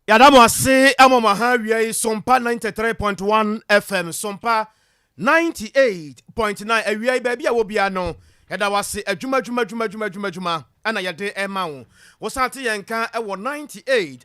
Yɛada mo ase ama mo aha awia yi Sompa 93.1 FM, Sompa 98.9 awia yi baabi a wɔ bia no yɛda wo ase adwuma adwuma adwuma adwuma adwuma adwuma ɛna yɛde ɛma wo. Wosan te yɛn nka ɛwɔ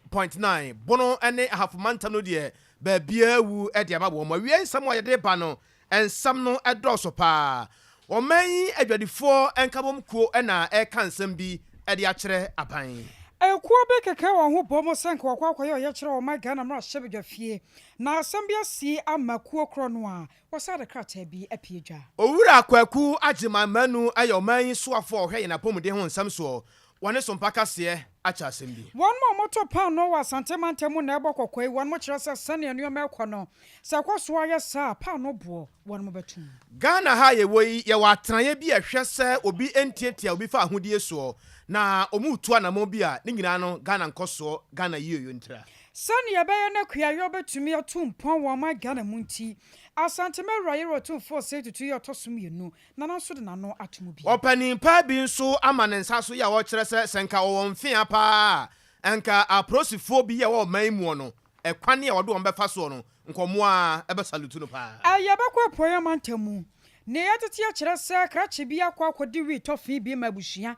98.9 Bono ne Ahafo mantam no deɛ baabiara wu de ama wɔn. Awia nsɛm a yɛde ba no Nsɛm no dɔɔso paa. Ɔman yi adwadifoɔ nkabom kuo na ɛreka nsɛm bi de akyerɛ aban. Ekuo bi keka wɔn ho bom sɛ nka wɔkɔ akɔyɛ ɔyɛkyerɛ wɔ ɔman Ghana mmarahyɛbadwafie na asɛm bi asi ama kuo korɔ no a wɔsan de krataa bi apue dwa. Owura Kwaku Agyeman Manu yɛ ɔman yi soafoɔ a ɔhwɛ yɛn apɔmuden ho nsɛm soɔ. Wɔne Sompa Kaseɛ akyɛ asɛm bi. Wɔn a wɔtɔ paanoo wɔ Asante mantam mu na ɛbɔ kɔkɔɔ yi. Wɔn kyerɛ sɛ sɛnea nneɛma rekɔ no, sɛ ɛkɔ so ara yɛ saa a, paanoo boɔ wɔn bɛto mu. Ghana ha a yɛwɔ yi, yɛwɔ atenaeɛ bi a ɛhwɛ sɛ obi ntiatia obi fa ahodie soɔ, na wɔretu anamɔn bi a ne nyinaa no Ghana nkɔsoɔ, Ghana yieyɔ ntira. Sɛnea ɛbɛyɛ na kuayɔ bɛtumi atu mpɔn wɔ ɔman Ghana mu nti, Asante Mawura Yerah Otumfoɔ Osei Tutu yi a ɔtɔ so mmienu Nana nso de n'ano ato mu bi. Ɔpanin paa bi nso ama ne nsa so yi a ɔrekyerɛ sɛ sɛ nka ɔwɔ mfea paa a, nka aprosifoɔ bi a ɛwɔ ɔman yi muɔ no, ɛkwane a ɔde wɔn bɛfa soɔ no, nka wɔn ara bɛsalutu no paa. Ɛyɛ bɛkɔ Apueeɛ mantam mu. Nea yɛatete akyerɛ sɛ krakye bi akɔ akɔdi wii tɔfee bi ma abusua.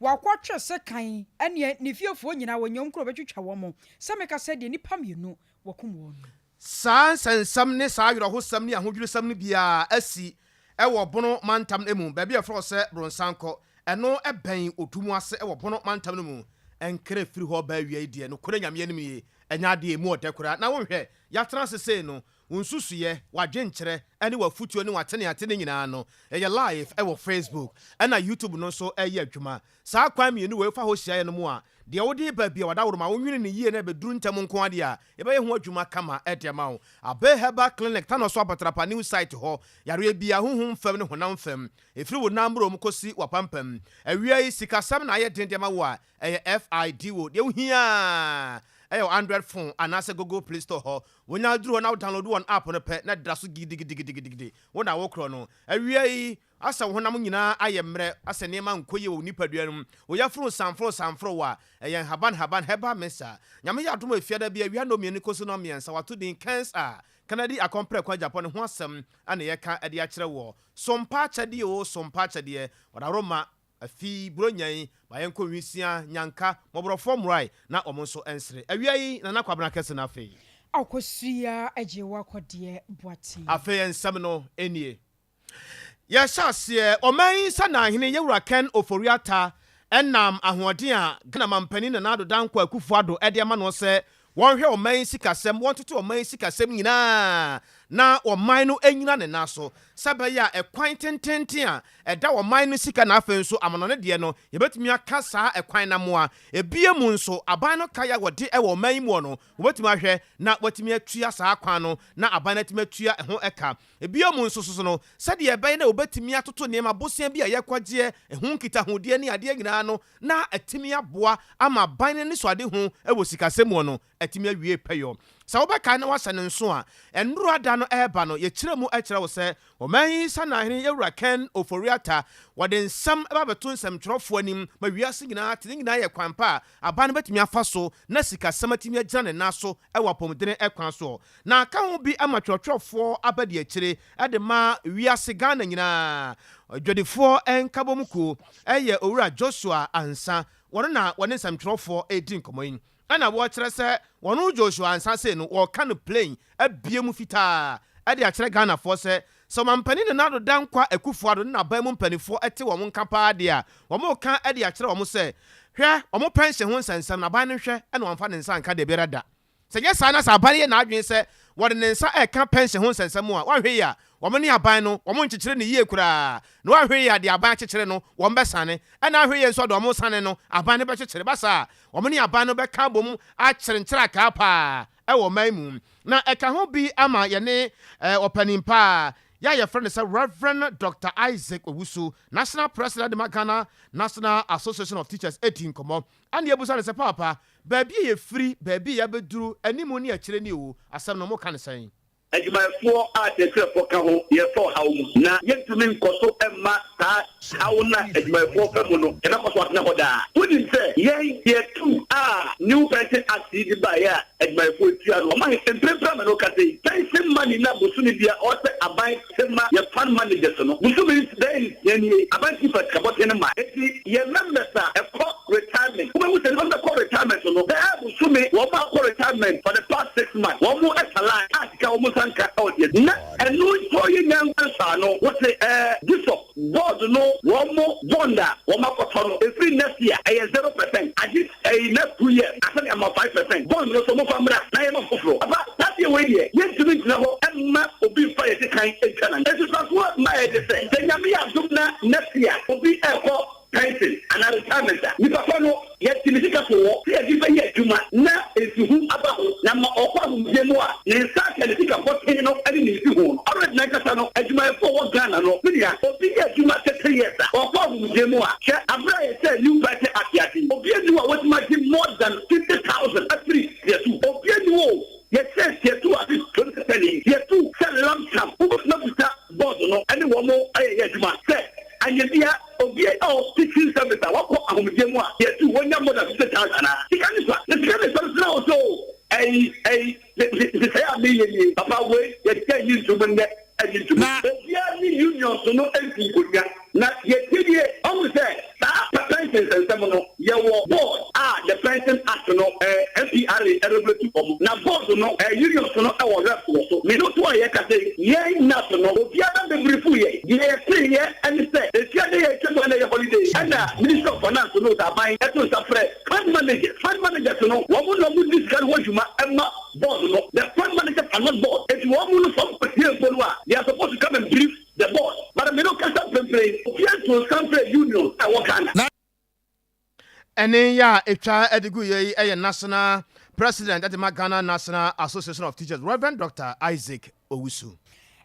Wakɔtwe sekan ɛneɛ ne fiefoɔ nyinaa wɔnya wɔn kuro bɛtwitwa wɔn. Sɛ meka sɛ deɛ nnipa mmienu wɔkum wɔn no. Saa nsɛnsɛm ne saa awerɛhosɛm ne ahodwirisɛm no biara asi wɔ Bono mantam no mu, baabi a wɔfrɛ hɔ sɛ Bronsankɔ. Ɛno bɛn Odum ase wɔ Bono mantam no mu. Ɛnkra firi hɔ ba awiei deɛ, nokorɛ Nyame anim nie, ɛnyɛ adeɛ a ɛmu ɔdɛ koraa. Na wonhwɛ, yɛatena ase sei no, wo nsusuiɛ, w'adwenkyerɛ, ne w'afutuo ne w'ateneatene nyinaa no, yɛyɛ live wɔ Facebook, ɛna YouTube no nso reyɛ adwuma. Saa kwan mmienu wei fa hɔ hyia yɛn mu a, deɛ wode reba biara, w'adaworoma, wonwene no yie na ɛbɛduru ntɛm nko ara deɛ a, yɛbɛyɛ ho adwuma kama de ama wo. Abbey Herbal Clinic, Tanoso Apatrapa New Site hɔ, yareɛ biara, honhom fam ne honam fam, ɛfiri wo nan mmorɔ mu kɔsi w'apampam. Awia yi, sikasɛm na ayɛ den de ama wo a, ɛyɛ FIDO. Deɛ wohia ara yɛ wo Android phone anaasɛ Google Play Store hɔ. Wonya duru hɔ na wo download wɔn app no pɛ, na ɛda so gidigidigidigidi. Wo na wokorɔ no. Awia yi, Asɛ wo honam nyinaa ayɛ mmerɛ, asɛ nneɛma nkɔ yie wɔ wo nipadua no mu, wo yafunu sanforo sanforo wo a, ɛyɛ nhaban nhaban, herbal mixture. Nyame yɛ adom a Efiada bi awia nnɔmmienu kɔsi nnɔmmiɛnsa wato din Kens a Kennedy Akɔmprɛko Agyapong ne ho asɛm na yɛka de akyerɛ woɔ. Sompa akyɛdeɛ oo sompa akyɛdeɛ, Ɔdaworo Afei Buronya yi, ma yɛnkɔ nwisiaa, nyanka, mmɔborɔfoɔ mmrae na wɔn nso nsere. Awia yi, Nana Kwabena Kɛse no afei. Akosua agye wo akɔdeɛ Boateng. Afei nsɛm no nie. Yɛhyɛ aseɛ, ɔman yi Sanahene Yɛwura Ken Ofori-Atta nam ahoɔden a Ghana Manpanin Nana Addo Dankwa Akufo-Addo de ama noɔ sɛ wɔnhwɛ ɔman yi sikasɛm, wɔntoto ɔman yi sikasɛm nyinaa na ɔman no nnyina ne nan so sɛ ɛbɛyɛ a ɛkwan tententen a ɛda ɔman no sika na afei nso amanɔne deɛ no yɛbɛtumi aka saa ɛkwan no amoa. Ebia mu nso aban no kae a wɔde wɔ ɔman yi muɔ no wɔbɛtumi ahwɛ na wɔatumi atua saa kwan no na aban no atumi atua ɛho ka. Bio mu nso so no, sɛdeɛ ɛbɛyɛ na wɔbɛtumi atoto nneɛma, bosea bi a yɛkɔgyeɛ, ɛho nkitahodie ne adeɛ nyinaa no, na atumi aboa ama aban no anisoadehu wɔ sikasɛm mu no atumi awie pɛyɔ. Sɛ wobɛkae na woahyɛ no nso a, nnora da no reba no, yɛkyerɛ mu kyerɛ wo sɛ ɔman yi Sanahene Yɛwura Ken Ofori-Atta, wɔde nsɛm ba bɛto nsɛmtwerɛfoɔ anim ma wiase nyinaa ate. Ne nyinaa yɛ kwan pa a aban no bɛtumi afa so na sikasɛm atumi agyina ne nan so wɔ apɔmudene kwan soɔ. Na aka ho bi ama twerɛtwerɛfoɔ abadiakyire de ma wiase Ghana nyinaa dwadifoɔ nkabom kuo yɛ Owura Joshua Ansah. Wɔno na wɔne nsɛmtwerɛfoɔ redi nkɔmmɔ yi. Ɛna wɔkyerɛ sɛ wɔno Joshua Ansah sei no wɔreka no plain abue mu fitaa de akyerɛ Ghanafoɔ sɛ sɛ Ɔmampanin Nana Addo Dankwa Akufo Addo ne n'aban mu mpaninfoɔ te wɔn nka paa deɛ a wɔreka de akyerɛ wɔn sɛ hwɛ wɔn pɛnhyen ho nsɛnsɛm no aban no nhwɛ na wɔamfa ne nsa anka dabiara da. Sɛ ɛnyɛ saa na sɛ aban no yɛ n'adwene sɛ wɔde ne nsa reka pɛnhyen ho nsɛnsɛm a, wɔanhwɛ yie a, wɔn ne aban no, wɔrenkyekyere no yie koraa. Na wɔanhwɛ yie a, deɛ aban akyekyere no, wɔbɛsane. Ɛna anhwɛ yie nso a, deɛ wɔresane no, aban no bɛkyekyere. Ɛba saa a, wɔn ne aban no bɛka abom akyere nkyerɛakaa paa wɔ ɔman mu. Na ɛka ho bi ama yɛne ɔpanin pa a. Yɛ a yɛfrɛ no sɛ Reverend Dr Isaac Owusu, National President de ma Ghana National Association of Teachers, edi nkɔmmɔ. Ɛna yɛbusa no sɛ, paapa, baabi a yɛfiri, baabi a yɛabɛduru, anim ne akyire ne o, asɛm no moka ne sɛn? Adwumayɛfoɔ a kyerɛkyerɛfoɔ ka ho, yɛfa ɔhaw mu na yɛntumi nkɔ so mma saa haw no a adwumayɛfoɔ fa mu no. Yɛbɛkɔ so atena hɔ daa. Wonim sɛ yɛn yɛtu a New Pension Act yi de baeɛ a adwumayɛfoɔ tua no, ɔma mprempren ma no kasa yi, pension money na bosome bia ɔsɛ aban sɛ ma yɛ fund managers no, bosome bɛyɛ 6 nie, aban ti fa sikabɔten no ma. Eti yɛ members a ɛkɔ retirement, wobɛhu sɛ nipa bɛkɔ retirement no, bɛyɛ bosome wɔn akɔ retirement for the past 6 months, wɔn mo ɛsa line a sika wɔn nsa nka ɛwɔ deɛ na ɛno nso yɛ nyansa no. Wɔte GUSOP board no, wɔn mo bond a wɔn akɔtɔ no, efiri next year ɛyɛ 0%, agye ɛyi next 2 years asɛn ɛma 5%. Bond no so mo fa mmra na yɛ ma foforɔ aba tadeɛ. Wei deɛ, yɛntumi ngyina hɔ ɛmma obi nfa yɛ sekan etwa na esusuasoɔ mma yɛ de sɛ Nyame yɛ adum na next year obi ɛkɔ pension anaa retirement a, nipa kɔ no yɛte ne sika so wɔ sɛ yɛde bɛyɛ adwuma na nsihu aba ho na ma ɔkɔ ahomegye mu a, ne nsa aka ne sika bɔten no ne ne nsihu no already. Na nkasa no, adwumayɛfoɔ wɔ Ghana no, me nua, obi yɛ adwuma 30 years a, ɔkɔ ahomegye mu a, hwɛ, abere a yɛsɛ New Pension Act ase, obi ani a wɔtumi agye more than 50,000 afiri tier 2. Obi ani wɔ yɛsɛ tier 2 ase 2010 yi, tier 2 sɛ lump sum, wobɛtumi abusa board no ɛne wɔn ayɛyɛ adwuma sɛ anyabia obi a ɔwɔ teaching service a wakɔ ahomegye mu a yɛtu wɔnya more than 50,000 anaa. Sika ne fa na sika ne fa no tena hɔ so. Ɛyi nhyehyɛeɛ a meyɛ nie, papa, wei yɛsika yi ntom nnɛ ɛyi ntom. Obiara ne union so no nti nkonnwa na yɛtie die ɔmo sɛ saa pension nsɛnsɛm no, yɛwɔ board a the Pension Act no NPRA ɛregulate ɔmo, na board no union so no ɛwɔ rep wɔ so. Mene to a yɛka sɛ yɛn NASS no, obiara bebree yɛ deɛ yɛte yɛ ɛne sɛ esia de yɛ twɛ so ɛna yɛ holiday, ɛna Ministry of Finance no sɛ aban ɛto nsa frɛ fund managers. Fund managers no, wɔn mo na wɔn di sika no ho adwuma ɛma board no. The fund managers are not board, eti wɔn mo no fam kɔtie mpo no a, they are supposed to come and brief the board, but mene kasa mprempren, obiara to nsa frɛ union ɛwɔ Ghana. Ɛne yɛ a ɛtwa de gu yɛ yi ɛyɛ National President ɛde ma Ghana National Association of Teachers, Reverend Dr Isaac Owusu.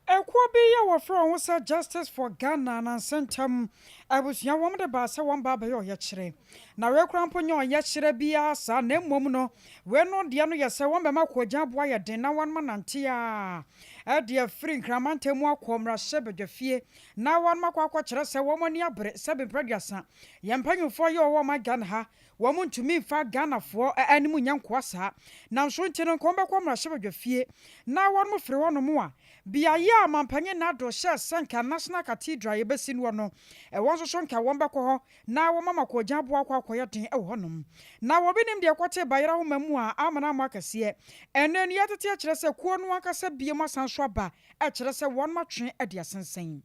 Ɛkuo bi yɛ wɔfrɛ wɔn ho sɛ Justice for Ghana nansɛntam abusua, wɔn de baa sɛ wɔn ba abɛyɛ ɔyɛkyerɛ, na wei kora mpo nyɛ ɔyɛkyerɛ biara saa, na mmom no, wei no deɛ no yɛ sɛ wɔn bɛma kɔgya aboa yɛ den na wɔn ma nante a ɛde afiri Nkramantam mu akɔ mmarahyɛ badwafie na wɔn akɔ akɔkyerɛ sɛ wɔn ani abere sɛ bempere 30 yɛn mpanyinfoɔ yɛ ɔwɔ ɔman Ghana ha, wɔn ntumi nfa Ghanafoɔ anim nyɛ nkoa saa. Nanso nti no, nkɔm bɛkɔ mmarahyɛ badwafie na wɔn mo firi hɔnom a, beaeɛ a mampanyin nado hyɛ sɛ nka National Cathedral yɛbɛsi noɔ no, ɛwɔ nso so, nka wɔn bɛkɔ hɔ na wɔn ama kɔgya aboa akɔ akɔyɛ den wɔ hɔnom. Na wɔbi nim deɛ kɔte bayerɛ ahoma mu a amana ama akɛseɛ. Ɛno ni yɛtete akyerɛ sɛ kuo no ankasa bie mu asan so aba, ɛkyerɛ sɛ wɔn atwe de asensɛn.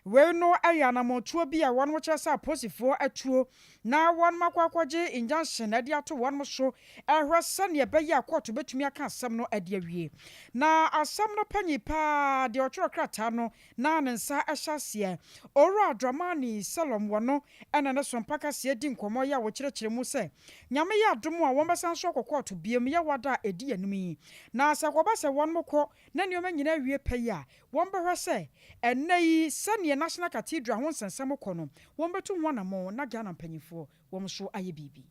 Wei no yɛ anammɔntuo bi a wɔn kyerɛ sɛ apolisifoɔ atuo na wɔn akɔ akɔgye injunction de ato wɔn so, ɛhwɛ sɛnea ɛbɛyɛ a kɔɔto bɛtumi aka asɛm no de awie. Na asɛm no panyin paa deɛ ɔtwerɛ krataa no na ne nsa hyɛ aseɛ, Owura Dramani Salom, wɔ no ɛna ne so mpakaseɛ di nkɔmmɔ yɛ a wɔkyerɛkyerɛ mu sɛ Nyame yɛ adom a, wɔn bɛsan so akɔ kɔɔto biom yɛ wada a ɛdi anim yi. Na sɛ kɔba sɛ wɔn kɔ na nneɛma nyinaa wie pɛ yi a, wɔn bɛhwɛ sɛ ɛnɛ yi sɛneɛ National Cathedral ho nsɛnsɛm kɔ no, wɔn bɛto ho anammɔn na Ghana mpanyinfoɔ wɔn nso ayɛ biribi.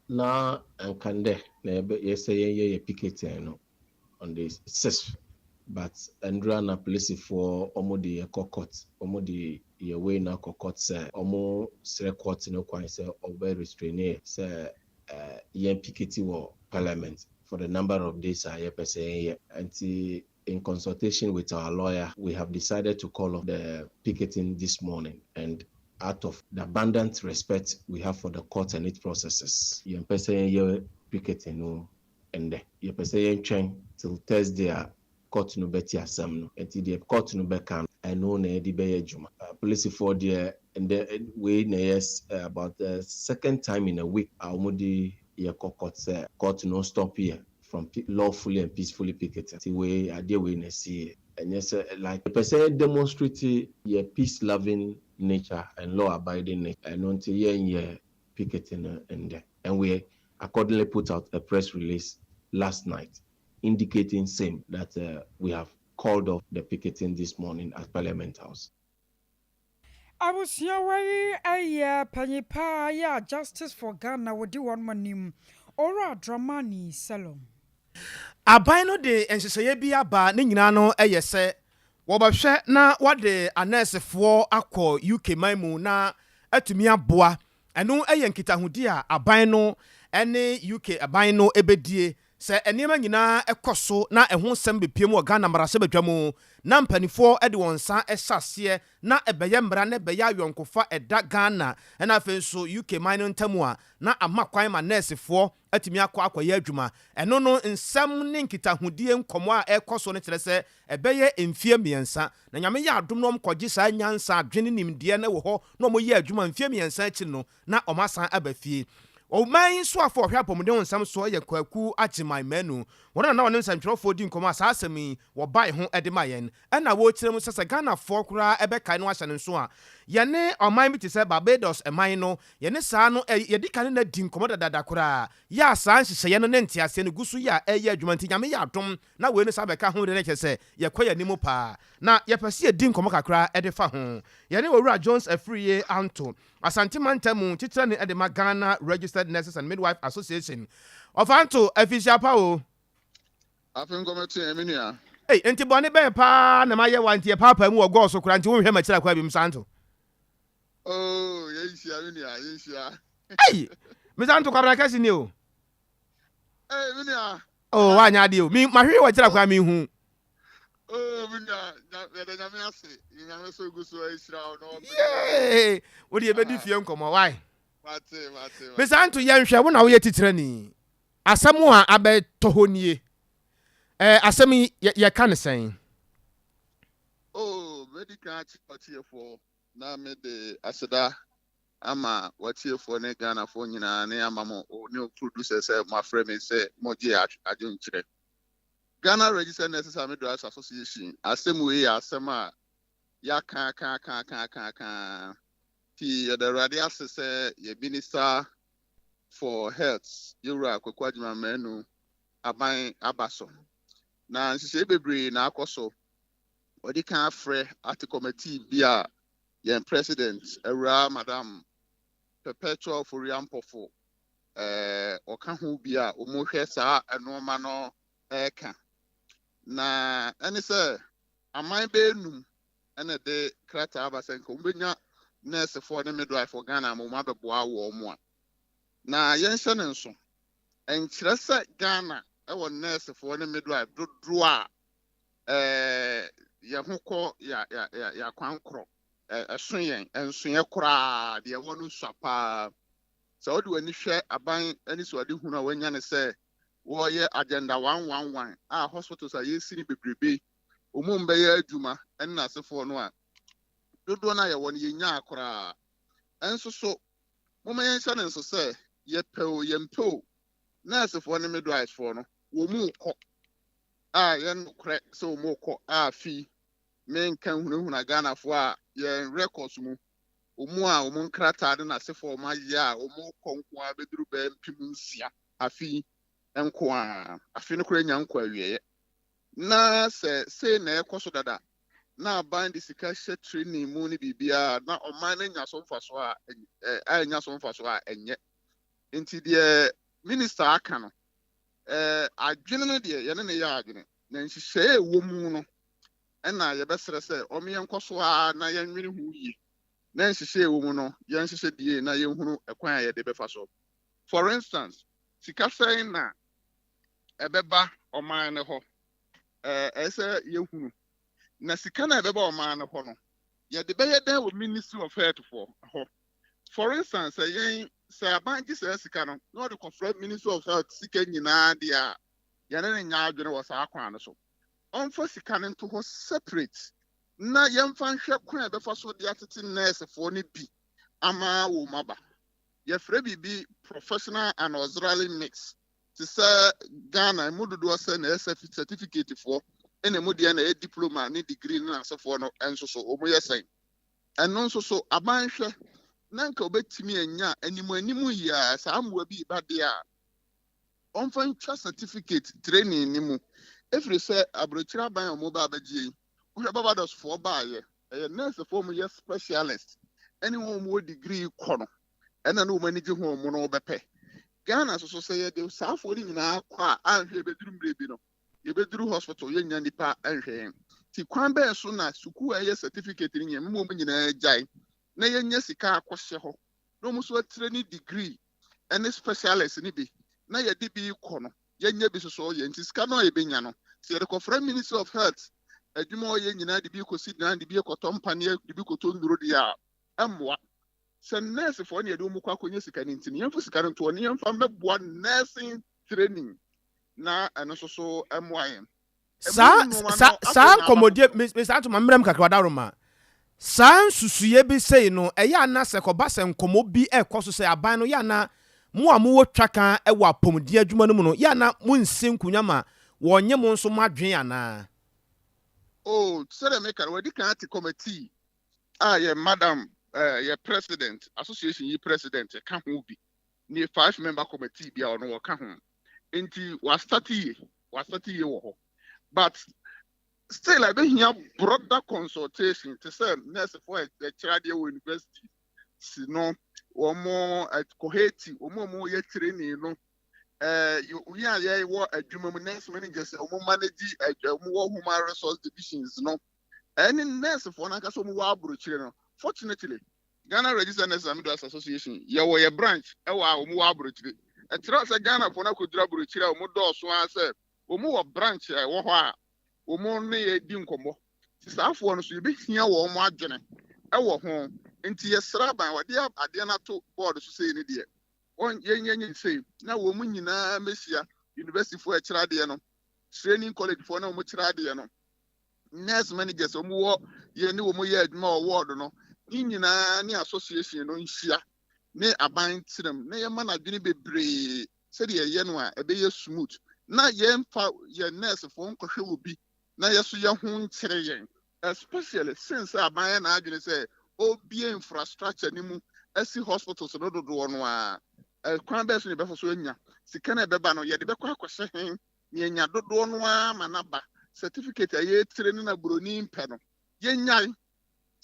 Na nka ndɛ na yɛsɛ yɛnyɛ yɛ picketing no on the 6th, but ndura na polisifoɔ ɔmo de yɛ kɔ court, ɔmo de yɛ wei na kɔ court sɛ ɔmo srɛ court no kwan sɛ ɔbɛ restrain yɛ sɛ yɛn picket wɔ Parliament for the number of days a yɛpɛ sɛ yɛnyɛ. Nti in consultation with our lawyer, we have decided to call off the picketing this morning, and out of the abundant respect we have for the court and its processes, yɛmpɛ sɛ yɛnyɛ picketing no ɛndɛ. Yɛpɛ sɛ yɛntwɛn till Thursday a court no bɛte asɛm no. Nti deɛ court no bɛka no, ɛno na yɛde bɛyɛ adwuma. Polisifoɔ deɛ, ndɛ wei na ɛyɛ about the second time in a week a wɔde yɛkɔ court sɛ court no stop yɛ from lawfully and peacefully picketing. Nti wei adeɛ wei na ɛsi yɛ, ɛnyɛ sɛ like yɛpɛ sɛ yɛ demonstrate yɛ peace loving nature and law abiding nature. Ɛno nti yɛnyɛ picketing no ndɛ, and we accordingly put out a press release last night indicating same, that we have called off the picketing this morning at Parliament House. Abusua wei yɛ panyin paa yi a Justice for Ghana wɔdi wɔn anim, Owura Dramani Selom. Aban no de nhyehyɛeɛ bi aba, ne nyinaa no yɛ sɛ wɔbɛhwɛ na wɔde anɛɛsefoɔ akɔ UK man mu na atumi aboa. Ɛno yɛ nkitahodi a aban no ne UK aban no bɛdie. Sɛ nneɛma nyinaa kɔ so na ɛho nsɛm bɛpue mu wɔ Ghana mmarahyɛbadwa mu na mpanimfoɔ de wɔn nsa hyɛ aseɛ na ɛbɛyɛ mmara na ɛbɛyɛ ayɔnkofa ɛda Ghana na afei nso UK man no ntam a, na ama kwan ma nɛɛsefoɔ atumi akɔ akɔyɛ adwuma. Ɛno no, nsɛm ne nkitahodie nkɔmmɔ a ɛrekɔ so no kyerɛ sɛ ɛbɛyɛ mfeɛ mmiɛnsa. Na Nyame yɛ adom na wɔkɔgye saa nyansa, adwene ne nimdeɛ no wɔ hɔ na wɔyɛ adwuma mfeɛ mmiɛnsa akyiri no, na wɔasan aba fie. Ɔman yi soafoɔ a ɔhwɛ apɔmuden ho nsɛm soɔ yɛ Kwaku Agyemang Manu. Wɔn na na wɔne nsɛntwerɛfoɔ di nkɔmmɔ a saa asɛm yi wɔbae ho de ma yɛn. Ɛna wɔrekyerɛ mu sɛ sɛ Ghanafoɔ koraa bɛkae na wɔahyɛ no nso a, yɛne ɔman bi te sɛ Barbados man no, yɛne saa no yɛdi kan ne no adi nkɔmmɔ dadaada koraa, yɛ a saa nhyehyɛeɛ no ne nteaseɛ no gu so yɛ a ɛreyɛ adwuma nti Nyame yɛ adom na wei no san bɛka ho deɛ na kyerɛ sɛ yɛkɔ yɛn anim paa. Na yɛpɛ sɛ yɛdi nkɔmmɔ kakra de fa ho. Yɛne Owura Jones Afriyie Anto, Asante mantam mu titrani de ma Ghana Registered Nurses and Midwife Association. Ɔfanto, afihyia pa o. Afe nkɔmɛto yɛn, me nua. Ei, enti bɔne bɛn paa na mayɛ wo a nti yɛpaapaa mu wɔ gɔɔ so koraa nti wonhwɛ m'akyiri akwan bio, Msanto? Oh, yɛnhyia, me nua, yɛnhyia. Ei, Msanto, Kwabena kɛse ni o. Ei, me nua. Oh, woanyɛ adeɛ o. Me, mahwehwɛ w'akyiri akwan menhu. Oh, me nua, yɛda Nyame ase. Nyame so gu so ahyira wo na ɔpɛ. Yay! Wo de yɛbɛdi fie nkɔmmɔ, why? Mate, mate, mate. Msanto, yɛnhwɛ, wo na woyɛ titirani. Asɛm a abɛtɔ hɔ nie. Ɛɛ, asɛm yi, yɛ, yɛka no sɛn? Oh, mɛdi kan akyerɛ w'atiefoɔ na mede aseda ama w'atiefoɔ ne Ghanafoɔ nyinaa ne ama mo ne wo producer sɛ moafrɛ me sɛ mogye adwenkyerɛ. Ghana Registered Nurses and Midwives Association, asɛm wei yɛ asɛm a yɛaka aka aka aka aka aka nti yɛda Awurade ase sɛ yɛ Minister for Health, Yɛwura Kwaku Agyemang Manu aban aba so. Na nhyehyɛe bebree na akɔ so. Wɔde kan afrɛ ate committee bi a yɛn president, Awuraa Madam Perpetual Ofori-Ampofo, eh, ɔka ho bi a wɔhwɛ saa nneɛma no ɛreka. Na ɛne sɛ aman bɛyɛ num ɛna ɛde krataa aba sɛ nka wɔbɛnya nɛɛsefoɔ ne midwife Ghana ama wɔn abɛboa wɔn a. Na yɛnhyɛ no nso, ɛnkyerɛ sɛ Ghana ɛwɔ nɛɛsefoɔ ne midwife dodoɔ a ɛɛ yɛn ho kɔ ya ya ya yɛakwan korɔ ɛso yɛn ɛnsoɛ koraa deɛ ɛwɔ no sua paa. Sɛ wode w'ani hwɛ aban anisoadehunu a wanya ne sɛ wɔyɛ Agenda 111 a hospitals a yɛsi no bebrebe wɔn mu bɛyɛ adwuma ne n'asefoɔ no a dodoɔ no a yɛwɔ no yɛnyaa koraa. Ɛnso so momma yɛnhyɛ no nso sɛ yɛpɛ o yɛmpɛ o, nɛɛsefoɔ ne midwifefoɔ no wɔn mu kɔ a yɛn nokorɛ sɛ wɔn mu kɔ a fi menka hunahuna Ghanafoɔ a yɛn records mu wɔn a wɔn nkrataa ne n'asefoɔ wɔn ayɛ a wɔn kɔ nko ara bɛduru bɛyɛ 6000 afi nko ara. Afi no koraa nya nkɔ awieɛ na sɛ sei na ɛkɔ so dada na aban de sika hyɛ training mu ne biribiara na ɔman no nya so mfaso a ɛ ɛnya so mfaso a ɛnyɛ. Nti deɛ minister aka no, adwene no deɛ yɛne ne yɛ adwene na nhyehyɛeɛ a ɛwɔ mu no ɛna yɛbɛsrɛ sɛ ɔmo yɛnkɔ so a na yɛnwene ho yie na nhyehyɛeɛ a ɛwɔ mu no yɛnhyehyɛ die na yɛnhunu ɛkwan a yɛde bɛfa so. For instance, sika sɛn na ɛbɛba ɔman no hɔ? Ɛyɛ sɛ yɛhunu na sika no a ɛbɛba ɔman no hɔ no yɛde bɛyɛ dɛn wɔ Ministry of Health foɔ hɔ? For instance, sɛ yɛn sɛ aban gye saa sika no na ɔde kɔfrɛ Ministry of Health sika nyinaa deɛ a, yɛne ne nya adwene wɔ saa kwan no so. Ɔmfa sika no nto hɔ separate na yɛmfa nhwɛ kwan a ɛbɛfa so de atete nursefoɔ no bi ama wɔn aba. Yɛfrɛ biribi professional and auxiliary mix. Te sɛ Ghana emu dodoɔ sɛ na ɛyɛ certificate foɔ ɛna emu deɛ na ɛyɛ diploma ne degree ne n'asefoɔ no nso so wɔn yɛ sɛn. Ɛno nso so aban hwɛ na nka obetumi anya anim anim yi a saa mmoa bi ba deɛ a ɔmfa ntwa certificate training ne mu. Ɛfiri sɛ aburokyire aban a wɔba abɛgye yi, wohwɛ Barbados foɔ baayɛ, ɛyɛ nursefoɔ a wɔyɛ specialist ɛne wɔn a wɔwɔ degree kɔ no ɛna ne wɔn ani gye ho wɔn no wɔbɛpɛ. Ghana nso so sɛ yɛde saafoɔ no nyinaa kɔ a, anhwɛ yɛbɛduru mmerɛ bi no, yɛbɛduru hospital yɛnnya nnipa nhwɛ yɛn. Nti kwan bɛn so na sukuu a ɛyɛ certificate no nyɛ mma wɔn nyinaa gyae na yɛnya sika akɔhyɛ hɔ na wɔn nso atire ne degree ne specialist no bi na yɛde bi kɔ no yɛnyɛ bi soso yɛ nti sika no a yɛbɛnya no sɛ yɛde kɔfrɛ Ministry of Health adwuma a ɔyɛ nyinaa de bi kɔsi dan de bi kɔtɔ mpaneɛ de bi kɔtɔ nnuro deɛ a ɛmmoa. Sɛ nɛɛsefoɔ ne yɛde wɔn kɔ akɔnya sika no nti no yɛmfa sika no ntoɔ ne yɛmfa mmɛboa nursing training na ɛno nso so mmoa yɛn. Saa sa saa nkɔmmɔdie me saa nso ma mmerɛ mu kakra ɔdaworo Saa nsusuiɛ bi sei no ɛyɛ a na sɛ kɔba sɛ nkɔmmɔ bi ɛkɔ so sɛ aban no yɛ a na mo a mowɔ twaka wɔ apɔmuden adwuma no mu no yɛ a na monsi nkonwa ma wɔnye mo nso mo adwene anaa? Oh, sɛdeɛ meka no, wɔadi kan ate committee a yɛ madam eh, yɛ president, association yi president ka ho bi, ne five member committee bi a ɔno wɔka ho. Nti wɔastate yie, wɔastate yie wɔ hɔ. But still ɛbɛhia broader consultation te sɛ nursefoɔ a ɛkyerɛ adeɛ wɔ university si no, wɔn kɔ Haiti, wɔn a wɔyɛ training no, ɛɛ yɛn a yɛwɔ adwuma mu nurse managers a wɔn manage wɔn wɔ human resource divisions no, ɛne nursefoɔ no ankasa wɔn wɔ aburokyire no. Fortunately, Ghana Registered Nurses and Midwives Association yɛwɔ yɛ branch ɛwɔ a wɔn wɔ aburokyire. Ɛkyerɛ sɛ Ghanafoɔ no akɔduru aburokyire a wɔn dɔɔso ara sɛ wɔn wɔ branch a ɛwɔ hɔ a wɔn ne yɛ di nkɔmmɔ. Nti saa afoɔ no so yɛbɛhia wɔn adwene ɛwɔ ho. Nti yɛsrɛ aban wɔde adeɛ no ato board so sei ne deɛ wɔn yɛnyɛ nyɛ sei na wɔn nyinaa mmɛhyia university foɔ ɛkyerɛ adeɛ no, training college foɔ na wɔn kyerɛ adeɛ no, nurse managers wɔn wɔ yɛ ne wɔn yɛ adwuma wɔ ward no ne nyinaa ne association no nhyia ne aban tenam na yɛma no adwene bebree sɛdeɛ ɛyɛ no a ɛbɛyɛ smooth na yɛmfa yɛn nursefoɔ nkɔhwɛ wɔ bi na yɛso yɛ ho nkyerɛ yɛn, especially since aban yɛ n'adwene sɛ ɔbie infrastructure no mu asi hospitals no dodoɔ no a kwan bɛɛ so na yɛbɛfa so anya sika no ɛbɛba no yɛde bɛkɔ akɔhyɛ he na yɛnya dodoɔ no ara ma n'aba certificate a yɛtire no na buroni mpɛ no yɛnyae